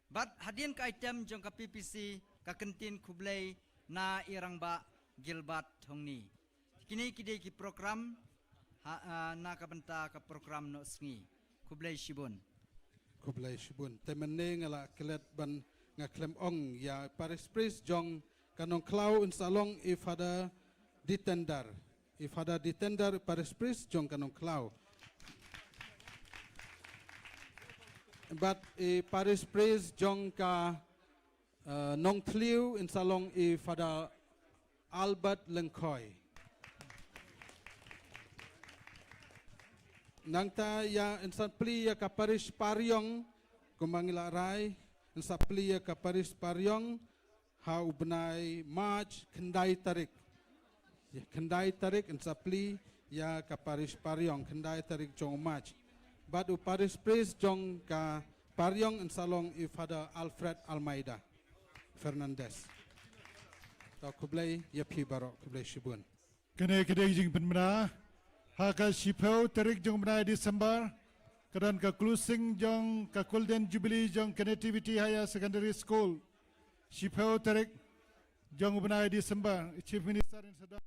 Bad hadien ka item jong ka P P C ka kyntien khublei na i Rangbah Gilbert Thongni. Kine ki dei ki program ha, ah, na ka bynta ka program noh sngi. Khublei shibun. Khublei shibun. Te mynne nga la klet ban nga khlem ong ïa parish priest jong ka Nongkhlaw, yn sa long i Father Ditender. I Father Ditender, parish priest jong ka Nongkhlaw. Bad i parish priest jong ka, eh, Nongthliew, yn sa long i Father Albert Lyngkhoi. Nangta ïa yn sa plie ïa ka parish Pariong, kumba ngi la rai, yn sa plie ïa ka parish Pariong ha u bnai March khyndai tarik. Ïa, khyndai tarik yn sa plie ïa ka parish Pariong, khyndai tarik jong March. Bad u parish priest jong ka Pariong yn sa long i Father Alfred Almeida Fernandez. To khublei ïa phi baroh, khublei shibun. Kane ka dei ka jingpynbna ha ka shiphew tarik jong u bnai December, ka don ka closing jong ka Golden Jubilee jong ka Nativity Higher Secondary School. Shiphew tarik jong u bnai December, Chief Minister yn sa don